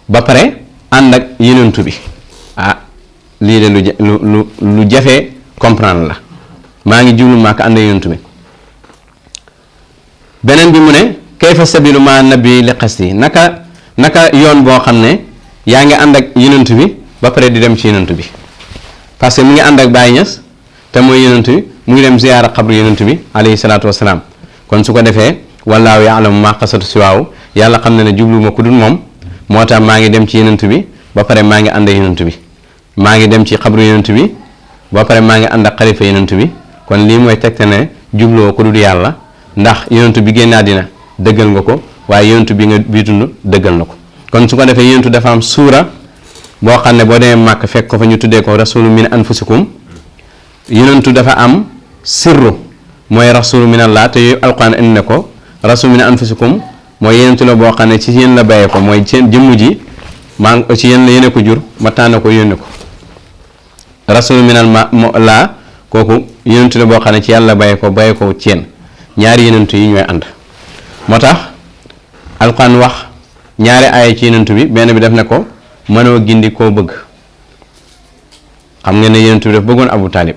ba pare ànd ak yonent bi lii de lu jafe comprendre la maa ngi jublu Màkka ànd ak yonent bi beneen bi mu ne kayfa sabilu ma nabi li qasdi naka yoon boo xam ne yaa ngi ànd ak yonent bi ba pare di dem ci yonent bi parce que mu ngi ànd ak Baay Ñas te mooy yonent bi mu ngi dem ziyaara xabru yonent bi alayhi salaatu wasalaam kon su ko defee wallaahu yaalamu maa qasatu siwaahu yàlla xam ne ne jubluwuma ku dul moom moo tax maa ngi dem ci yonent bi ba pare maa ngi ànd ak yonent bi maa ngi dem ci xabru yonent bi ba pare maa ngi ànd ak xalifa yonent bi kon lii mooy tegte ne jubloo ko dul yàlla ndax yonent bi génn àddina dëggal nga ko waaye yonent bi nga bii dund dëggal na ko kon su ko defee yonent dafa am suura boo xam ne boo demee màkk fekk ko fa ñu tuddee ko rasulu min anfusikum yonent dafa am sirru mooy rasulu min allah te yooyu alquran indi na ko rasulu min anfusikum mooy yonent la boo xam ne ci yéen la bàyyee ko mooy seen jëmm ji maa ngi ci yéen la yéene ko jur ma tànn ko yónni ko rasul minal laa kooku yonent la boo xam ne ci yàlla bàyyi ko ci yéen ñaari yonent yi ñooy ànd moo tax alquran wax ñaari aaya ci yonent bi benn bi def ne ko mënoo gindi koo bëgg xam nga ne yonent bi daf bëggoon Abu Talib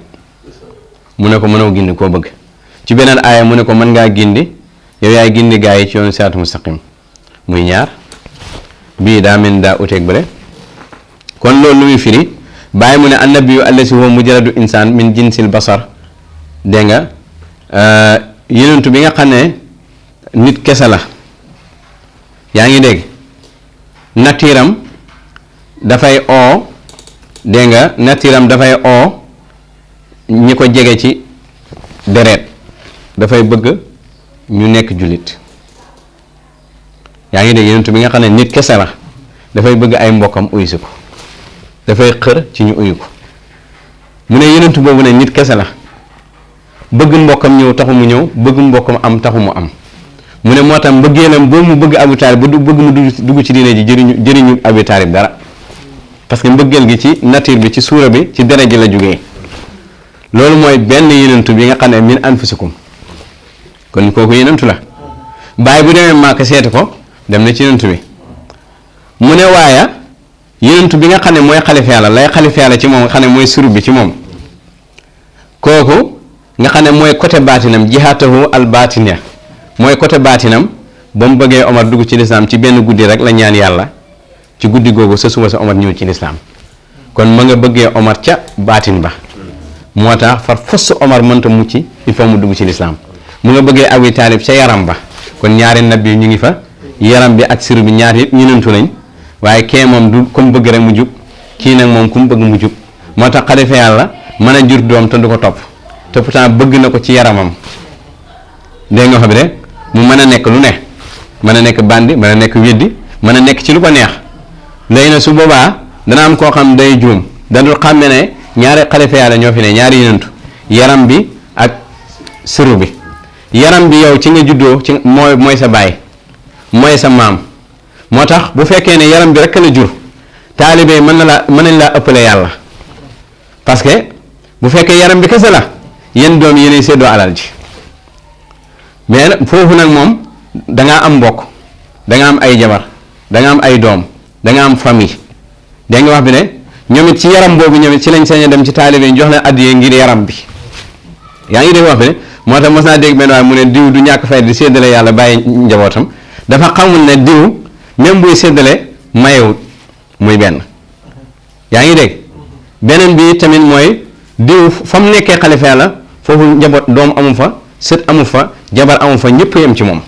mu ne ko mënoo gindi koo bëgg ci beneen aaya mu ne ko mën ngaa gindi yow yaay gindi gaa yi ci yoonu siraatu mustaqim muy ñaar bii daa mel daa uteeg bële kon loolu lu muy firi bàyyi mu ne annabiyu allasi huwa mujarradu insaan min jinsil basar dégg nga yenentu bi nga xam ne nit kese la yaa ngi dégg natiiram dafay oo dégg nga natiiram dafay oo ñi ko jege ci deret dafay bëgg ñu nekk jullit yaa ngi dégg yenentu bi nga xam ne nit kese la dafay bëgg ay mbokkam uysi ko dafay xër ci ñu uyu ko mu ne yenentu boobu ne nit kese la bëgg mbokkam ñëw taxu mu ñëw bëgg mbokkam am taxu mu am mu ne moo tax mbëggeelam boobu mu bëgg Abu Taalib ba bëgg mu dugg ci diine ji jëriñu Abu Taalib dara parce que mbëggeel gi ci nature bi ci suura bi ci deret ji la jógee loolu mooy benn yenentu bi nga xam ne min anfusikum kon kooku yenentu la bàyyi bu demee Màkka seeti ko dem na ci yenentu bi mu ne waaye yenentu bi nga xam ne mooy xalifa yàlla lay xalifa yàlla ci moom nga xam ne mooy suru bi ci moom kooku nga xam ne mooy côté baatinam jihaatahu al baatinia mooy côté baatinam ba mu bëggee Omar dugg ci lislaam ci benn guddi rek la ñaan yàlla ci guddi googu sa suba sa Omar ñëw ci lislaam kon ma nga bëggee Omar ca baatin ba moo tax far fos Omar mënta mucc il faut mu dugg ci lislaam mu nga bëggee Abi Taalib ca yaram ba kon ñaari nabi ñu ngi fa yaram bi ak siru bi ñaar yëpp ñenentu lañ waaye kee moom du comme bëgg rek mu jub kii nag moom ku mu bëgg mu jub moo tax xalifa yàlla mën a jur doom te du ko topp te pourtant bëgg na ko ci yaramam dégg nga xam ne mu mën a nekk lu ne mën a nekk bandi mën a nekk weddi mën a nekk ci lu ko neex léegi nag su boobaa dana am koo xam day juum dadul xam ne ñaari xalifa yàlla ñoo fi ne ñaari yenentu yaram bi ak siru bi yaram bi yow ci nga juddoo ci mooy sa baay mooy sa maam moo tax bu fekkee ne yaram bi rek la jur taalibe mën nañ laa ëppale yàlla parce que bu fekkee yaram bi kese la yéen doom yéenay séddoo alal ji mais foofu nag moom dangaa am mbokk danga am ay jabar danga am ay doom danga am famille dégg nga wax bi ne ñoom it ci yaram boobu ñoom it ci lañ sañ a dem ci taalibe yi jox leen addiyee ngir yaram bi yaa ngi dégg wax bi ne moo tax mos naa dégg benn waaye mu ne diw du ñàkk fay di séddale yàlla bàyyi njabootam dafa xamul ne diw même buy séddale mayewut muy benn yaa ngi dégg beneen bi tamit mooy diw fa mu nekkee xalifa yàlla foofu njaboot doom amu fa sët amu fa jabar amu fa ñëpp yem ci moom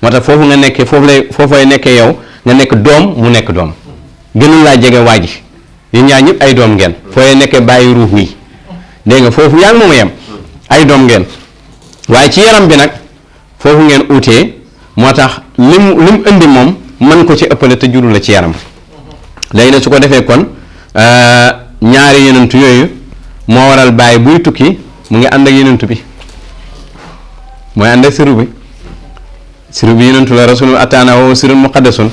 moo tax foofu nga nekkee foofay nekkee yow nga nekk doom mu nekk doom gënul laa jege waa ji yéen ñaar ñëpp ay doom ngeen fooy nekkee bàyyi ruux wi dégg nga foofu yaa ngi moom yem ay doom ngeen waaye ci yaram bi nag foofu ngeen utee moo tax lim indi moom mën ko ci ëppale te juru la ci yaram léegi nag su ko defee kon ñaari yenentu yooyu moo waral bàyyi buy tukki mu ngi ànd ak yenentu bi mooy ànd ak siru bi yenentu la rasulun ataana wa sirun muqaddasun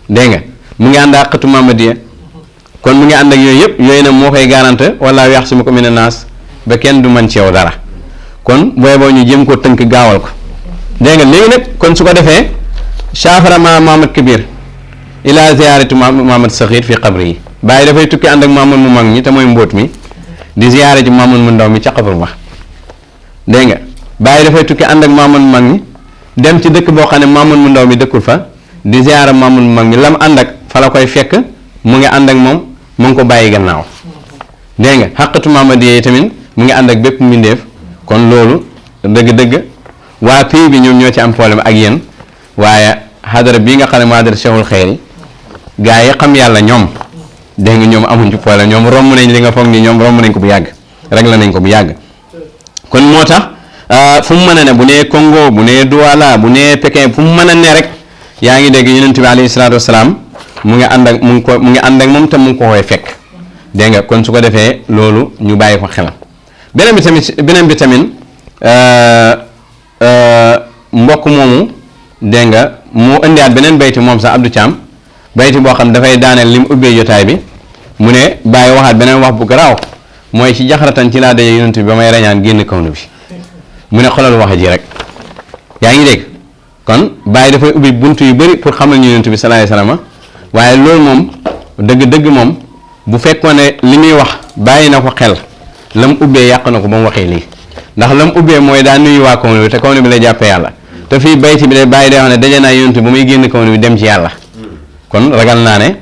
dégg nga mu ngi ànd ak xatu mamadiya kon mu ngi ànd ak yooyu yëpp yooyu nag moo koy garante wala yaxsimuka mina naas ba kenn du man ci yow dara kon booy boo ñu jëm ko tënk gaawal ko dégg nga léegi nag kon su ko defee saafara ma Muhammad Kabir ila ziyaarati Muhammad Saxiir fi qabri yi bàyyi dafay tukki ànd ak Muhammad mu mag ñi te mooy mbóot mi di ziyaare ci Muhammad mu ndaw mi ca xabru ba dégg nga bàyyi dafay tukki ànd ak Muhammad mu mag ñi dem ci dëkk boo xam ne Muhammad mu ndaw mi dëkkul fa di ziyaara Muhammad mu mag mi lam ànd ak fa la koy fekk mu ngi ànd ak moom mu ngi ko bàyyi gannaaw dégg nga xaqatu Muhammad yi tamit mu ngi ànd ak bépp mbindeef kon loolu dëgg-dëgg waa pays bi ñoom ñoo ci am problème ak yéen waaye xadara bii nga xam ne moo xadara Cheikhul Xeyri gaa yi xam yàlla ñoom dégg nga ñoom amuñ ci problème ñoom romb nañ li nga foog ni ñoom romb nañ ko bu yàgg réglé nañ ko bu yàgg kon moo tax fu mu mën a ne bu nee Congo bu nee Douala bu nee Pékin fu mu mën a ne rek yaa ngi dégg yonent bi alayhi salaatu wasalaam mu ngi ànd ak mu ngi ànd ak moom te mu ngi ko koy fekk dégg nga kon su ko defee loolu ñu bàyyi ko xel beneen bi tamit mbokk moomu dégg nga moo indiwaat beneen bayti moom sax Abdou Thiam bayti boo xam dafay daaneel li mu ubbee jotaay bi mu ne bàyyi waxaat beneen wax bu garaaw mooy ci jaxaratan ci laa daje yonent bi ba may rañaan génn kawnu bi mu ne xoolal wax ji rek yaa ngi dégg kon bàyyi dafay ubbi bunt yu bëri pour xamal ñu yonent bi sallallahu alayhi wasallam waaye loolu moom dëgg-dëgg moom bu fekkoon ne li muy wax bàyyi na ko xel la mu ubbee yàq na ko ba mu waxee lii ndax lam ubbee mooy daa nuyu waa kaw bi te kaw bi la jàppee yàlla te fii bayti bi day bàyyi day wax ne daje naa yonent bu muy génn kaw bi dem ci yàlla kon ragal naa ne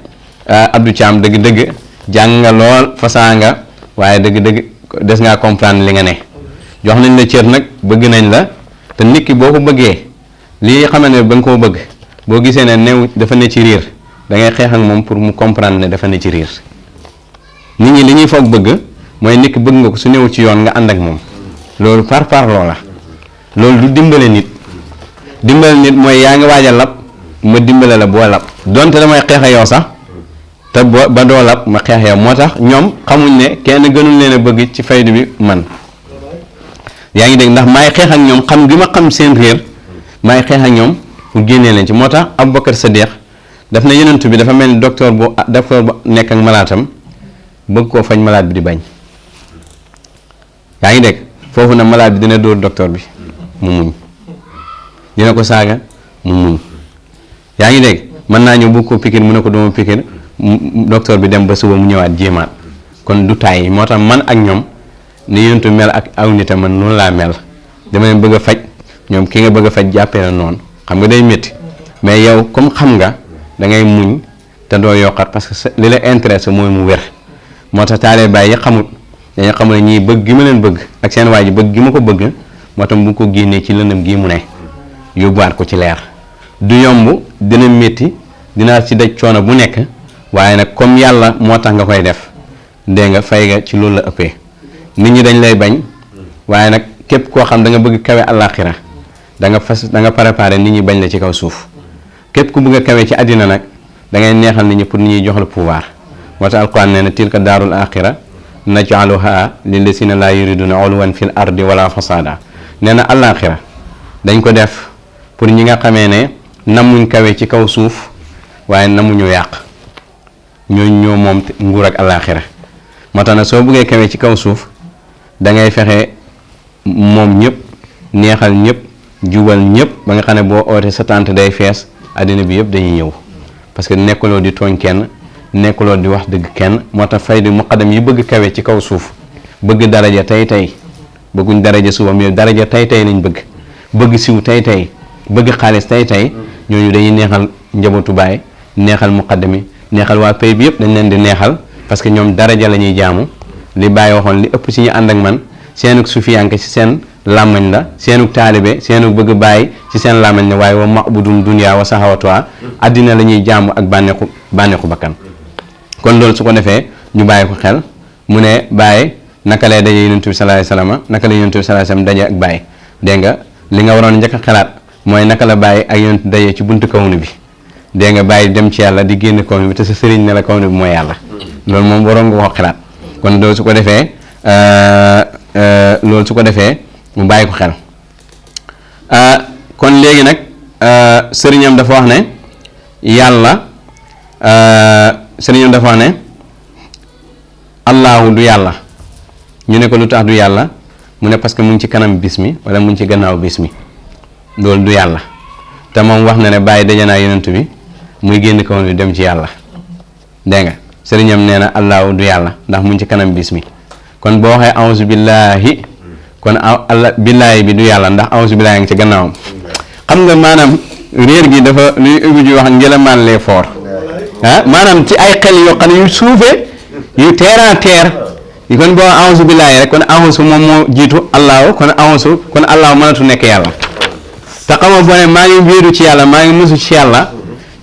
Abdou Thiam dëgg-dëgg jàng nga lool fasaa nga waaye dëgg-dëgg des ngaa comprendre li nga ne jox nañ la cër nag bëgg nañ la te nit ki boo ko bëggee lii xam ne ba nga koo bëgg boo gisee ne new dafa ne ci riir da ngay xeex ak moom pour mu comprendre ne dafa ne ci riir nit ñi li ñuy foog bëgg mooy nit ki bëgg nga ko su newul ci yoon nga ànd ak moom loolu par loola loolu du dimbale nit mooy yaa ngi waaj a lab ma dimbale la boo lab donte damay xeex ak yow sax te ba doo lab ma xeex yow moo tax ñoom xamuñ ne kenn gënul leen a bëgg ci faydu bi man yaa ngi dégg ndax maay xeex ak ñoom xam gi ma xam seen réer maay xeex ak ñoom pour génnee leen ci moo tax Aboubacar Sadiq daf na yenentu bi dafa mel ni docteur bu nekk ak malaatam bëgg koo faj malaat bi di bañ yaa ngi dégg foofu na malaat bi dina dóor docteur bi mu muñ dina ko saaga mu muñ yaa ngi dégg mën naa ñëw bëgg ko pikir mu ne ko duma pikir docteur bi dem ba suba mu ñëwaat jéemaat kon du taay moo tax man ak ñoom ni yenentu mel ak aw nita man noonu laa mel dama leen bëgg a faj ñoom ki nga bëgg a faj jàppee na noonu xam nga day métti mais yow comme xam nga da ngay muñ te doo yokkat parce que li la intéressé mooy mu wér moo tax taalee bàyyi yi xamut dañu xamul ne ñii bëgg gi ma leen bëgg ak seen waa ji bëgg gi ma ko bëgg moo tax bu ko génnee ci lëndëm gii mu ne yóbbuwaat ko ci leer du yomb dina métti dinaa ci daj coono bu nekk waaye nag comme yàlla moo tax nga koy def dégg nga fay nga ci loolu la ëppee nit ñi dañ lay bañ waaye nag képp koo xam da nga bëgg kawe àllaaxira da nga préparé nit ñi bañ la ci kaw suuf képp ku bëgg a kawe ci àddina nag da ngay neexal nit ñi pour nit ñi jox la pouvoir moo tax alquran nee na tilka daarul axira naj'aluha lillazina laa yuriduna ulwan fil ardi wala fasada nee na àllaaxira dañ ko def pour ñi nga xamee ne namuñ kawe ci kaw suuf waaye namuñu yàq ñoo moom nguur ak àllaaxira moo tax nag soo bëggee kawe ci kaw suuf da ngay fexe moom ñëpp neexal ñëpp jubal ñëpp ba nga xam ne boo ootee sa tànt day fees àddina bi yëpp dañuy ñëw parce que nekkuloo di tooñ kenn nekkuloo di wax dëgg kenn moo tax faydu muqaddam yi bëgg kawe ci kaw suuf bëgg daraja tey bëgguñ daraja suba mais daraja tey lañ bëgg siw tey bëgg xaalis tey ñooñu dañuy neexal njabootu baay neexal muqaddam yi neexal waa pay bi yëpp dañ leen di neexal parce que ñoom daraja la ñuy jaamu li Baay waxoon li ëpp ci ñu ànd ak man seenug sufiyanke ci seen làmmañ la seenug taalibe seenug bëgg bàyyi ci seen làmmañ la waaye wa ma'budun dunya wa sahawatuha àddina la ñuy jaamu ak bànneexu bakkan kon loolu su ko defee ñu bàyyi ko xel mu ne Baay naka lay daje Yonent bi sallallahu alayhi wasallam naka la Yonent bi sallallahu alayhi wasallam daje ak Baay dégg nga li nga waroon njëkk a xalaat mooy naka la Baay ak Yonent daje ci buntu kawnu bi dégg nga Baay dem ci yàlla di génn kawnu bi te sa sëriñ ne la kawnu bi mooy yàlla loolu moom waroon nga ko xalaat kon loolu su ko defee mu bàyyi ko xel kon léegi nag sëriñam dafa wax ne yàlla sëriñam dafa wax ne allahu du yàlla ñu ne ko lu tax du yàlla mu ne parce que mu ngi ci kanam bis mi wala mu ngi ci gannaaw bis mi loolu du yàlla te moom wax na ne bàyyi daje naa yonent bi muy génn kaw ni dem ci yàlla dégg nga sëriñam nee na allahu du yàlla ndax mu ngi ci kanam bis mi kon boo waxee auzu billaahi kon allah billaahi bi du yàlla ndax auzu billaahi ngi ci gannaawam xam nga maanaam réer gi dafa luy ubbi ji wax njëlamaan les fort maanaam ci ay xel yoo xam ne yu suufee yu terre à terre yi kon boo auzu billaahi rek kon auzu moom moo jiitu allahu kon auzu kon allahu mënatu nekk yàlla te xamoo boo ne maa ngi wéeru ci yàlla maa ngi musu ci yàlla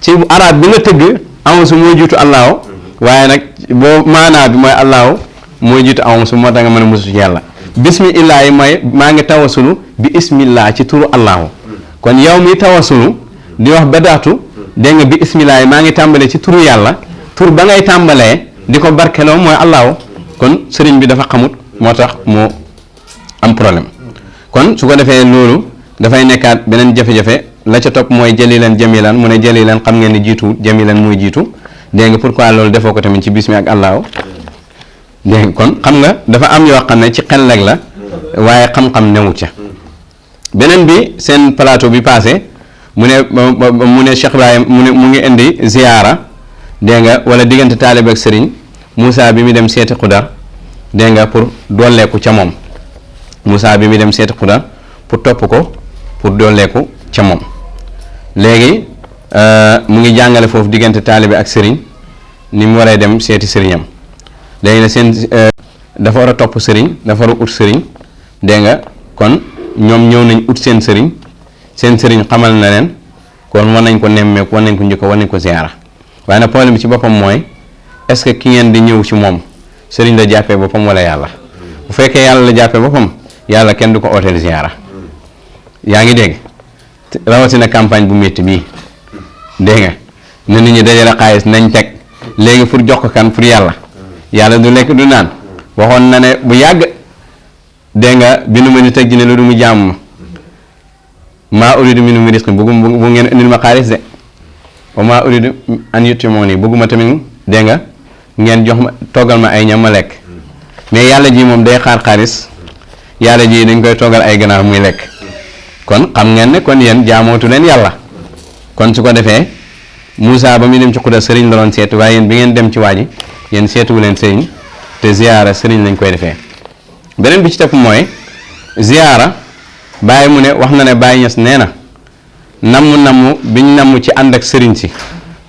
ci arab bi nga tëgg auzu moo jiitu allahu waaye nag boo maanaa bi mooy allahu mooy jiitu auzu moo tax nga mën a musu ci yàlla bismillah yi mooy maa ngi tawasulu bi ismillah ci turu allahu kon yow mi tawasulu di wax badaatu dégg nga bi ismillah yi maa ngi tàmbalee ci turu yàlla tur ba ngay tàmbalee di ko barkeloo mooy allahu kon sëriñ bi dafa xamut moo tax moo am problème kon su ko defee loolu dafay nekkaat beneen jafe-jafe la ca topp mooy jalilan jamilan mu ne jalilan xam ngeen ni jiitu jamilan mooy jiitu dégg nga pourquoi loolu defoo ko tamit ci bismi ak allahu dégg nga kon xam nga dafa am yoo xam ne ci xel rek la waaye xam-xam newut ca beneen bi seen plateau bi passé mu ne Cheikh Ibrahim mu ngi indi ziyaara dégg nga wala diggante taalibe ak sëriñ Moussa bi mu dem seeti Xudar dégg nga pour dooleeku ca moom Moussa bi mu dem seeti Xudar pour topp ko pour dooleeku ca moom. léegi mu ngi jàngale foofu diggante taalibe ak sëriñ ni mu waree dem seeti sëriñam léegi nag seen dafa war a topp sëriñ dafa war a ut sëriñ dégg nga kon ñoom ñëw nañ ut seen sëriñ xamal na leen kon war nañ ko nemmeeku war nañ ko njëkk war nañ ko ziyaara waaye nag problème bi ci boppam mooy est-ce que ki ngeen di ñëw ci moom sëriñ la jàppee boppam wala yàlla bu fekkee yàlla la jàppee boppam yàlla kenn du ko ooteel ziyaara yaa ngi dégg rawatina campagne bu métti bii dégg nga ne nit ñi dajale xaalis nañ teg léegi pour jox ko kan pour yàlla du lekk du naan waxoon na ne bu yàgg dégg nga bindu ma ni teg ji ne lu du mu jàmm maa uridu minhum min rizqin bu ngeen indil ma xaalis de wa maa uridu an yut'imuni bëgguma tamit dégg nga ngeen jox ma toggal ma ay ñam ma lekk mais yàlla ji moom day xaar xaalis yàlla ji dañ koy toggal ay ganaar muy lekk kon xam ngeen ne kon yéen jaamootu leen yàlla kon su ko defee Moussa ba muy dem ci Xudar sëriñ la doon seetu waaye yéen bi ngeen dem ci waa ji yéen seetuwu leen sëriñ te ziyaara sëriñ lañ koy defee beneen bi ci topp mooy ziyaara Baye mu ne wax na ne Baye Niass nee na namm biñ namm ci ànd ak sëriñ si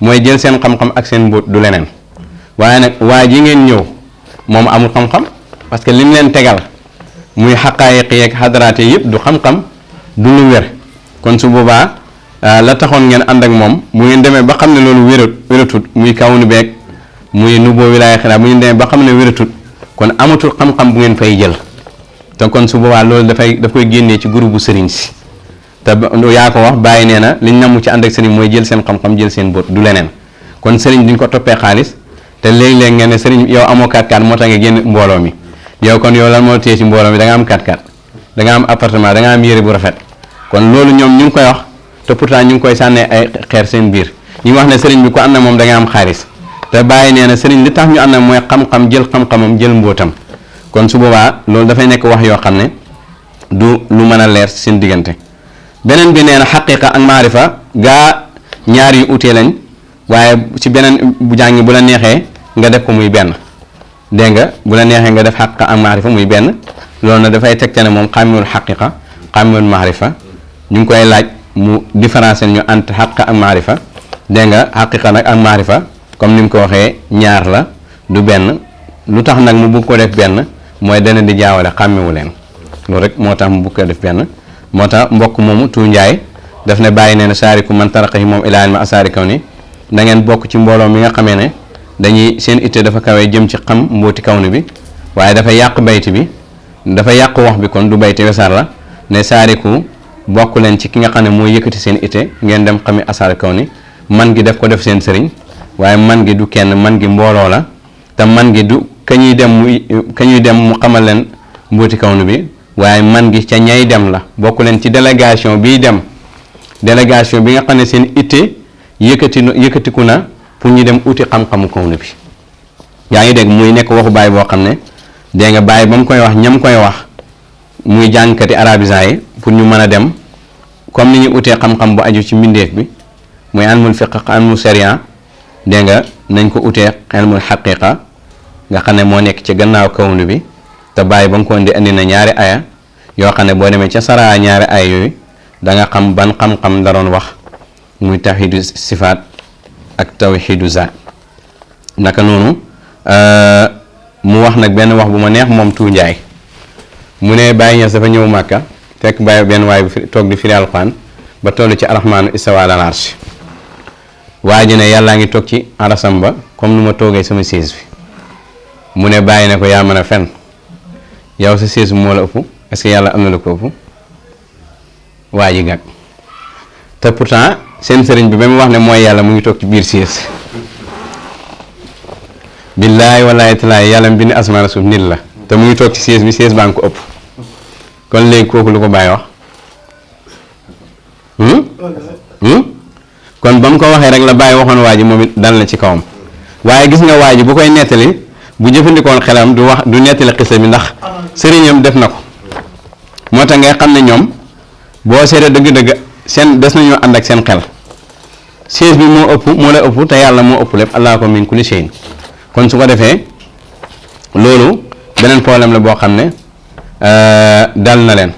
mooy jël seen xam-xam ak seen mbóot du leneen waaye nag waa ji ngeen ñëw moom amul xam-xam parce que lim leen tegal muy xaqaayiq yeeg xadaraate yëpp du xam-xam du lu wér kon su boobaa la taxoon ngeen ànd ak moom bu ngeen demee ba xam ne loolu wératut muy kawnu beeg muy nuboo wilaaya xilaaf bu ngeen demee ba xam ne wératut kon amatul xam-xam bu ngeen fay jël te kon su boobaa loolu daf koy génnee ci groupe bu sëriñ si te yaa ko wax bàyyi nee na liñ namu ci ànd ak sëriñ mooy jël seen xam-xam jël seen bët du leneen kon sëriñ duñ ko toppee xaalis te léeg-léeg ngeen ne sëriñ yow amoo 4x4 moo tax nga génn mbooloo mi yow kon yow lan moo téye ci mbooloo mi da nga am 4x4 da nga am appartement da nga am yére bu rafet kon loolu ñoom ñu ngi koy wax te pourtant ñu ngi koy sànnee ay xeer seen biir ñu ngi wax ne sëriñ bi ku ànd na moom da nga am xaalis te bàyyi nee na sëriñ li tax ñu ànd na mooy xam-xam jël xam-xamam jël mbóotam kon su boobaa loolu dafay nekk wax yoo xam ne du lu mën a leer seen diggante beneen bi nee na xaqiqa ak maarifa gaa ñaar yu utee lañ waaye ci beneen bu jàngi bu la neexee nga def ko muy benn dégg nga bu la neexee nga def xaqiqa ak maarifa muy benn loolu na dafay tegte ne moom xàmmewul xaqiqa xàmmewul maarifa ñu ngi koy laaj mu différencier ñu entre xaqiqa ak maarifa dégg nga xaqiqa nag ak maarifa comme ni mu ko waxee ñaar la du benn lu tax nag mu bugg ko def benn mooy dana di jaawale xàmmewu leen loolu rek moo tax mu bugg ko def benn moo tax mbokk moomu tu njaay daf ne bàyyi nee na saariku man taraqahi moom ilaa ma asaari kaw ni da ngeen bokk ci mbooloo mi nga xamee ne dañuy seen itte dafa kawee jëm ci xam mbooti kaw ni bi waaye dafa yàq bayti bi dafa yàq wax bi kon du bayti wesaar la ne saariku bokk leen ci ki nga xam ne mooy yëkkati seen itte ngeen dem xami asaari kaw ni man gi def ko def seen sëriñ waaye man gi du kenn man gi mbooloo la te man gi du kañuy dem mu xamal leen mbooti kaw ni bi waaye man gi ca ñay dem la bokk leen ci délégation biy dem délégation bi nga xam ne seen itte yëkkatiku na pour ñu dem uti xam-xamu kaw ni bi yaa ngi dégg muy nekk waxu baay boo xam ne dégg nga baay ba mu koy wax ñam koy wax muy jàngkati arabisant yi pour ñu mën a dem comme ni ñu utee xam-xam bu aju ci mbindeef bi muy ilmul fiqh ilmul sharia dégg nga nañ ko utee ilmul xaqiqa nga xam ne moo nekk ci gannaaw kawnu bi te bàyyi ba nga ko indi na ñaari aya yoo xam ne boo demee ca saraa ñaari aya yooyu da nga xam ban xam-xam da doon wax muy tawxiidu sifaat ak tawxiidu zaat naka noonu mu wax nag benn wax bu ma neex moom tu njaay mu ne Baye Niass dafa ñëw Màkka fekk bàyyi benn waay bu toog di firi alxuraan ba toll ci arrahmaanu istawa alal arsh waa ji ne yàllaa ngi toog ci arasam ba comme nu ma toogee sama siis bi mu ne bàyyi ne ko yaa mën a fen yow sa siis bi moo la ëpp est-ce que yàlla am na la ko ëpp waa ji gàgg te pourtant seen sëriñ bi ba mu wax ne mooy yàlla mu ngi toog ci biir siis billaahi wallaahi taalaa yàlla mu bind asamaan suuf nit la te mu ngi toog ci siis bi siis baa ngi ko ëpp kon léegi kooku lu ko bàyyi wax kon ba mu ko waxee rek la bàyyi waxoon waa ji moom it dal na ci kawam waaye gis nga waa ji bu koy nettali bu jëfandikoon xelam du nettali xisa bi ndax sëriñam def na ko moo tax ngay xam ne ñoom boo seetee dëgg-dëgg seen des nañoo ànd ak seen xel siis bi moo la ëpp te yàlla moo ëpp lépp allah ko min kulli shay'in kon su ko defee loolu beneen problème la boo xam ne dal na leen.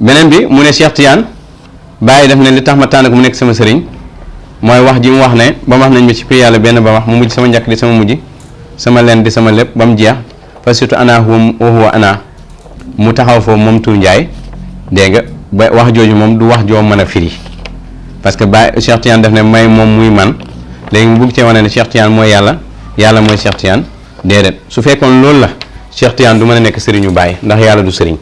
beneen bi mu ne Cheikh Tidiane bàyyi def ne li tax ma tànn ko mu nekk sama sëriñ mooy wax ji mu wax ne ba wax nañ ma ci pay yàlla benn ba wax mu mujj sama njëkk di sama mujj sama leen di sama lépp ba mu jeex fa surtout ana huwa ana mu taxaw foofu moom Tour Ndiaye dégg nga ba wax jooju moom du wax joo mën a firi parce que Baye Cheikh Tidiane def ne may moom muy man léegi mu bugg cee wane ne Cheikh Tidiane mooy yàlla yàlla mooy Cheikh Tidiane déedéet su fekkoon loolu la Cheikh Tidiane du mën a nekk sëriñu Baye ndax yàlla du sëriñ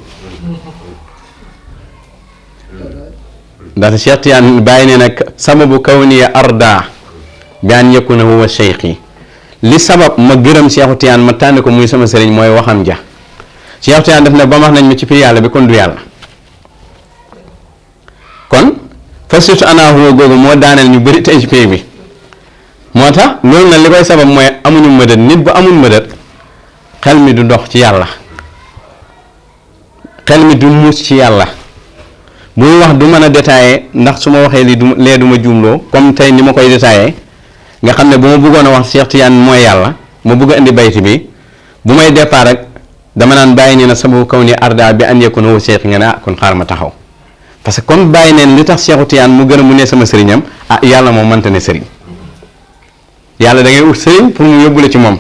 ndax Cheikh Tidiane Baye nee nag sababu kawniya arda bi an yakuna huwa cheikhi li sabab ma gërëm Cheikh Tidiane ma tànn ko muy sama sëriñ mooy waxam ja Cheikh Tidiane def ne ba wax nañ ma ci pir yàlla bi kon du yàlla kon fa surtout ana huwa googu moo daaneel ñu bëri tey ci pay bi moo tax loolu nag li koy sabab mooy amuñu mëdët nit bu amul mëdët xel mi du dox ci yàlla xel mi du muus ci yàlla buy wax du mën a détaillé ndax su ma waxee lii du lee du ma juumloo comme tey ni ma koy détaillé nga xam ne bu ma bëggoon a wax Cheikh Tidiane mooy yàlla ma bëgg a indi bayti bi bu may départ rek dama naan bàyyi nee na sababu kaw ni arda bi an yakuna huwa cheikh nga ne ah kon xaar ma taxaw parce que comme bàyyi neen li tax Cheikh Tidiane mu gën a mu ne sama sëriñam ah yàlla moom mënta ne sëriñ yàlla da ngay ut sëriñ pour mu yóbbu la ci moom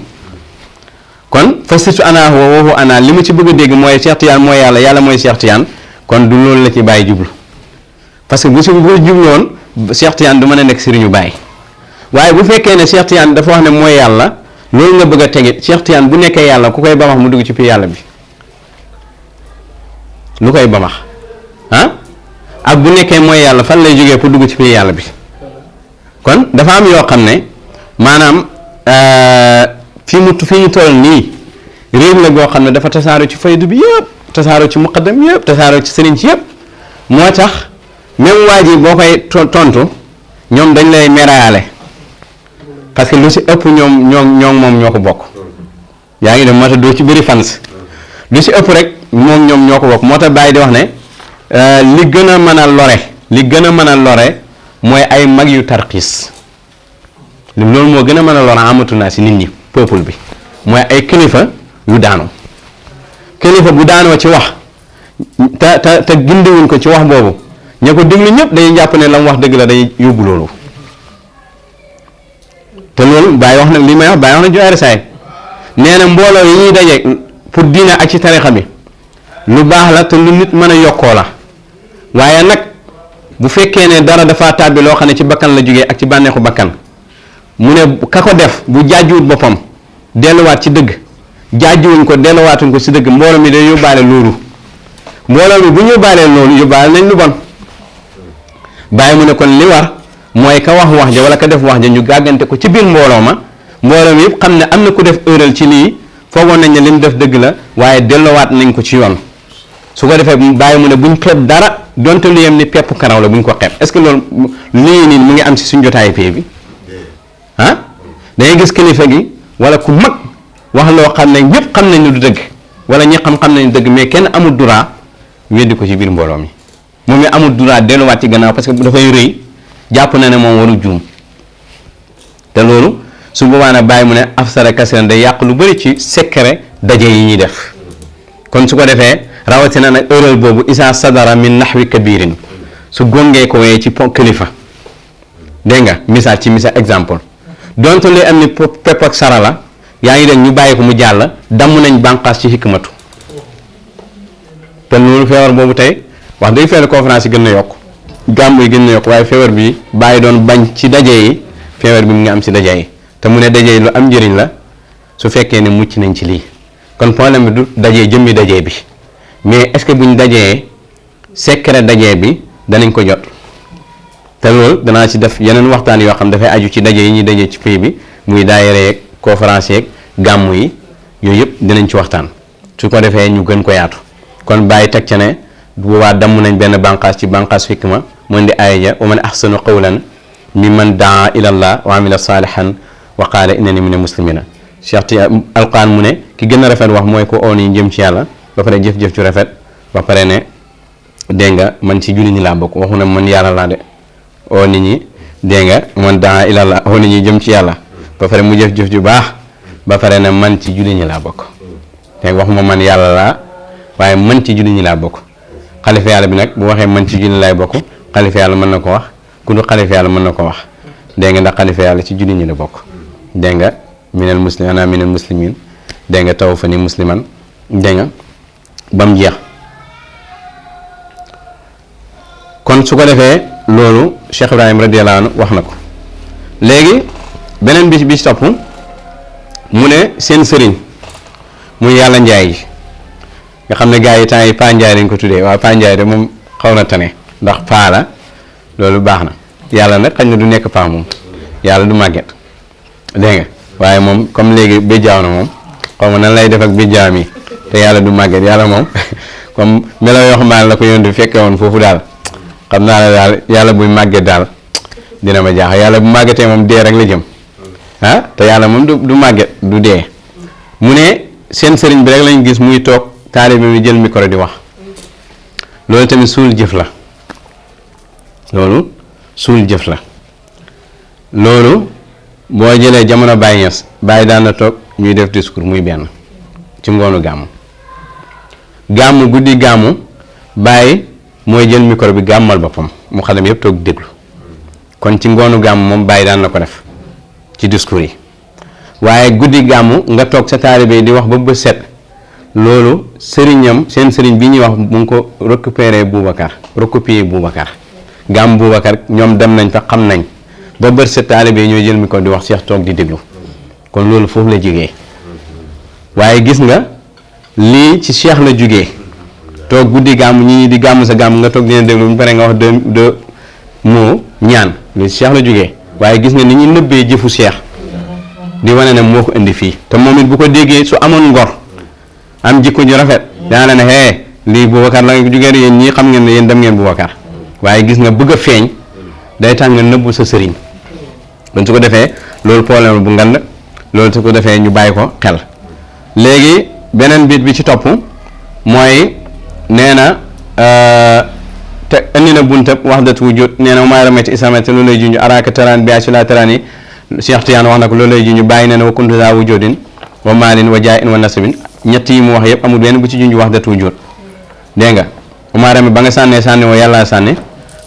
kon fa surtout ana huwa wa ana li ma ci bëgg a dégg mooy Cheikh Tidiane mooy yàlla yàlla mooy Cheikh Tidiane kon du loolu la ci bàyyi jublu parce que bu jublu woon Cheikh Tidiane du mën a nekk sëriñu bàyyi waaye bu fekkee ne Cheikh Tidiane dafa wax ne mooy yàlla loolu nga bëgg a tege Cheikh Tidiane bu nekkee yàlla ku koy bamax mu dugg ci biir yàlla bi lu koy bamax ah ak bu nekkee mooy yàlla fan lay jógee pour dugg ci biir yàlla bi kon dafa am yoo xam ne maanaam fi ñu toll nii réew la goo xam ne dafa tasaaroo ci faydu bi yëpp tasaaroo ci muqaddam yëpp tasaaroo ci sëriñ ci yëpp moo tax même waa ji boo koy tontu ñoom dañ lay meraale parce que lu si ëpp ñoom moom ñoo ko bokk yaa ngi dem moo tax doo ci bëri fans lu si ëpp rek moom ñoom ñoo ko bokk moo tax bàyyi di wax ne li gën a mën a lore mooy ay mag yu tarxiis loolu moo gën a mën a lore amatu naa si nit ñi peuple bi mooy ay kilifa yu daanu kilifa bu daanoo ci wax te gindiwuñ ko ci wax boobu ña ko déglu ñëpp dañuy jàpp ne la mu wax dëgg la day yóbbu loolu te loolu Baye wax na li may wax Baye wax na joxe saay nee na mbooloo yi ñuy daje pour diina ak ci tarixa bi lu baax la te lu nit mën a yokkoo la waaye nag bu fekkee ne dara dafa tàbbi loo xam ne ci bakkan la jógee ak ci bànneexu bakkan mu ne ka ko def bu jaajuwut boppam delluwaat ci dëgg jaajuwuñ ko delluwaatuñ ko ci dëgg mbooloo mi day yóbbaale loolu mbooloo mi bu ñu yóbbaalee loolu yóbbaale nañ lu bon bàyyi mu ne kon li war mooy ka wax ja wala ka def wax ja ñu gàggante ko ci biir mbooloo mi yëpp xam ne am na ku def erreur ci lii foogoon nañ ne li mu def dëgg la waaye delloowaat nañ ko ci yoon su ko defee bàyyi mu ne buñ xeeb dara donte lu yem ni pepp karaw la buñ ko xeeb est-ce que loolu lii nii mu ngi am si suñ jotaayu pay bi ah dangay gis kilifa gi wala ku mag wax loo xam ne ñëpp xam nañ ne du dëgg wala ñi xam nañ dëgg mais kenn amul droit weddi ko ci biir mbooloo mi moom mi amul droit delluwaat ci gannaaw parce que dafay rëy jàpp na ne moom warul juum te loolu su boobaa nag bàyyi mu ne afsara kasiran day yàq lu bëri ci secret daje yi ñuy def kon su ko defee rawatina nag erreur boobu isa sadara min nahwi kabirin su gongee ko wee ci kilifa dégg nga misaal exemple donte li am ni pepp ak sara la yaa ngi dégg ñu bàyyi ko mu jàll damm nañ bànqaas ci hikmatu te loolu feebar boobu tey wax dëgg feebar conférence yi gën na yokk gàmm yi gën na yokk waaye feebar bi bàyyi doon bañ ci daje yi feebar bi mu ngi am ci daje yi te mu ne daje yi lu am njëriñ la su fekkee ne mucc nañ ci lii kon problème bi du dajee jëmmi daje bi mais est-ce que buñ dajee secret daje bi danañ ko jot te loolu danaa ci def yeneen waxtaan yoo xam dafay aju ci daje yi ñuy daje ci pays bi muy daayira yeeg conférence yeeg gàmm yi yooyu yëpp dinañ ci waxtaan su ko defee ñu gën ko yaatu kon bàyyi teg ca ne bu boobaa damm nañ benn bànqaas ci bànqaas hikma mu indi aaya ja wa man ahsanu qawlan mimman daa ilallah wa amila salihan wa qaala innani mina muslimina Cheikh ti alquran mu ne ki gën a rafet wax mooy ko oo ni jëm ci yàlla ba pare jëf-jëf ci rafet ba pare ne dégg nga man ci julli ñi laa bokk waxu ne man yàlla laa de oo nit ñi dégg nga man daa ilallah oo nit ñi jëm ci yàlla ba pare mu jëf-jëf ju baax ba pare ne man ci julli ñi laa bokk te waxuma man yàlla laa waaye man ci jullit ñi laa bokk. xalifa yàlla bi nag bu waxee man ci jullit laay bokk xalifa yàlla mën na ko wax ku du xalifa yàlla mën na ko wax dégg nga ndax xalifa yàlla ci jullit ñi la bokk dégg nga minal muslim ana minal muslimin dégg nga taw fa ni musliman dégg nga ba mu jeex. kon su ko defee loolu Cheikh Ibrahim radiyallahu anhu wax na ko léegi beneen bi ci topp mu ne seen sëriñ muy yàlla njaay yi nga xam ne gars yi temps yi paa njaay lañ ko tuddee waaye paa njaay de moom xaw na tane ndax paa la loolu baax na yàlla nag xañ na du nekk paa moom yàlla du màgget dégg nga waaye moom comme léegi béjjaaw na moom xaw ma nan lay def ak béjjaaw mi te yàlla du màgget yàlla moom comme melo yoo xam ne la ko yónni fekke woon foofu daal xam naa ne daal yàlla buy màgget daal dina ma jaax yàlla bu màggetee moom dee rek la jëm ah te yàlla moom du màgget du dee mu ne seen sëriñ bi rek lañ gis muy toog taalibe mi jël micro di wax loolu tamit suul jëf la loolu suul jëf la loolu boo jëlee jamono Baye Niass Baye daan na toog ñuy def discours muy benn ci ngoonu gàmmu guddi gàmmu Baye mooy jël micro bi gàmmal boppam mu xadam yëpp toog déglu kon ci ngoonu gàmmu moom Baye daan na ko def ci discours yi waaye guddi gàmmu nga toog sa taalibe di wax ba bët set loolu sëriñam seen sëriñ bi ñuy wax mu ngi ko recopier Boubacar gàmm Boubacar ñoom dem nañ fa xam nañ ba bët set taalibe ñooy jël micro di wax Cheikh toog di déglu kon loolu foofu la jógee waaye gis nga lii ci Cheikh la jógee toog guddi gàmm ñi di gàmm sa gàmm nga toog dina déglu bu pare nga wax deux mots ñaan lii ci Cheikh la jógee waaye gis nga ni ñu nëbbee jëfu Cheikh di wane ne moo ko indi fii te moom it bu ko déggee su amoon ngor am jikko ju rafet dana la ne hee lii Boubacar la nga jógee yéen ñii xam ngeen ne yéen dem ngeen Boubacar waaye gis nga bëgg a feeñ day tax nga nëbbu sa sëriñ kon su ko defee loolu problème bu ngand loolu su ko defee ñu bàyyi ko xel léegi beneen biit bi ci topp mooy nee na te indi na buntab wahdatu wujud nee na umaa ramati islamati loolu lay junj araaka taraan bi si la taraan yi Cheikh Tidiane wax na ko loolu lay junj bàyyi nee na wa kuntu za wujudin wa maalin wa jaay in wa nasabin ñett yi mu wax yëpp amul benn bu ci junj wahdatu wujud dégg nga umaa rami ba nga sànni woo yàlla sànni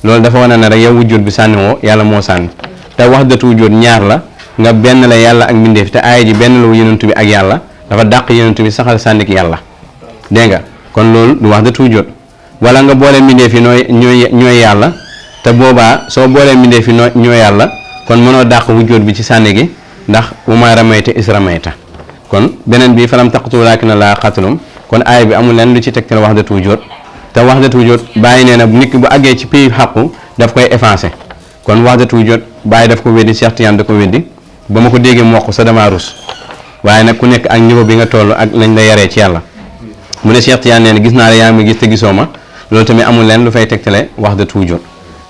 loolu dafa wane ne rek yow wujud bi sànni woo yàlla moo sànni te wahdatu wujud ñaar la nga benn la yàlla ak mbindeef te aaya ji benn la yonent bi ak yàlla dafa dàq yonent bi saxal sànnik yàlla dégg nga kon loolu du wahdatu wujud wala nga boole mbindeef yi ñooy yàlla te boobaa soo boolee mbindeef yi ñooy yàlla kon mënoo dàq wujud bi ci sànni gi ndax umaa ramayta is ramayta kon beneen bi falam taqtulu laakina laa qatalahum kon aaya bi amul leen lu ci tegtal wahdatu wujud te wahdatu wujud bàyyi nee na nit ki bu àggee ci pays xàqu daf koy effacé kon wahdatu wujud bàyyi daf ko weddi Cheikh Tidiane da ko weddi ba ma ko déggee mu wax ko sa damaa rus waaye nag ku nekk ak niveau bi nga toll ak lañ la yaree ci yàlla mu ne Cheikh Tidiane nee na gis naa la yaa ngi gis te gisoo ma loolu tamit amul leen lu fay tegtale wahdatu wujud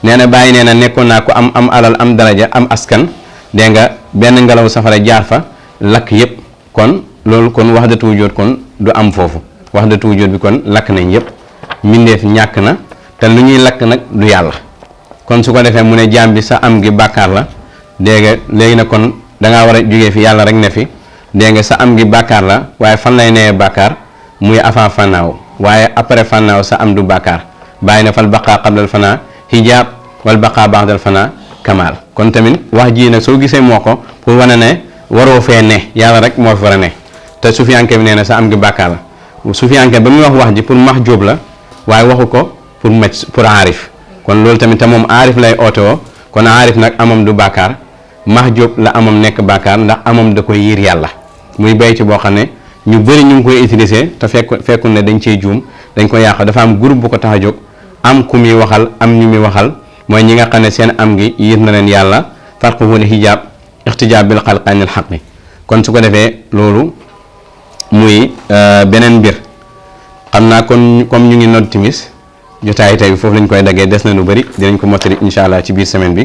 nee na bàyyi nee na nekkoon naa ko am alal am daraja am askan dégg nga benn ngelaw safara jaar fa lakk yëpp kon loolu kon wahdatu wujud kon du am foofu wahdatu wujud bi kon lakk nañ yëpp mbindeef ñàkk na te lu ñuy lakk nag du yàlla kon su ko defee mu ne jaam bi sa am gi bàkkaar la dégg nga léegi nag kon dangaa war a jógee fi yàlla rek ne fi dégg nga sa am gi bàkkaar la waaye fan lay newee bàkkaar muy avant fannaaw waaye après fannaaw sa am du bàkkaar bàyyi na fal baqaa qabdal fanaa hijaab wal baqaa ba'dal fanaa kamaal kon tamit wax ji nag soo gisee moo ko pour wane ne waroo fee ne yàlla rek moo fi war a ne te sufiyanke bi nee na sa am gi bàkkaar la sufiyanke ba muy wax ji pour max jóob la waaye waxu ko pour aarif kon loolu tamit te moom aarif lay oote woo kon aarif nag amam du bàkkaar max jóob la amam nekk bàkkaar ndax amam da koy yiir yàlla muy bay ci boo xam ne ñu bëri ñu ngi koy utiliser te fekkul ne dañ cey juum dañ ko yàq dafa am groupe bu ko tax a jóg am ku muy waxal am ñu muy waxal mooy ñi nga xam ne seen am gi yiir na leen yàlla farqu wala hijaab ixtijaab bil xalqi anil xaqi kon su ko defee loolu muy beneen mbir xam naa kon comme ñu ngi nodd timis jotaay tey bi foofu lañ koy daggee des na lu bëri dinañ ko mottali incha allah ci biir semaine bi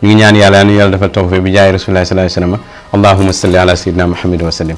ñu ngi ñaan yàlla nu yàlla dafa tawfiq bi jaay rasulullah sallallahu alayhi wa sallam allahumma salli ala sayyidina muhammad wa sallim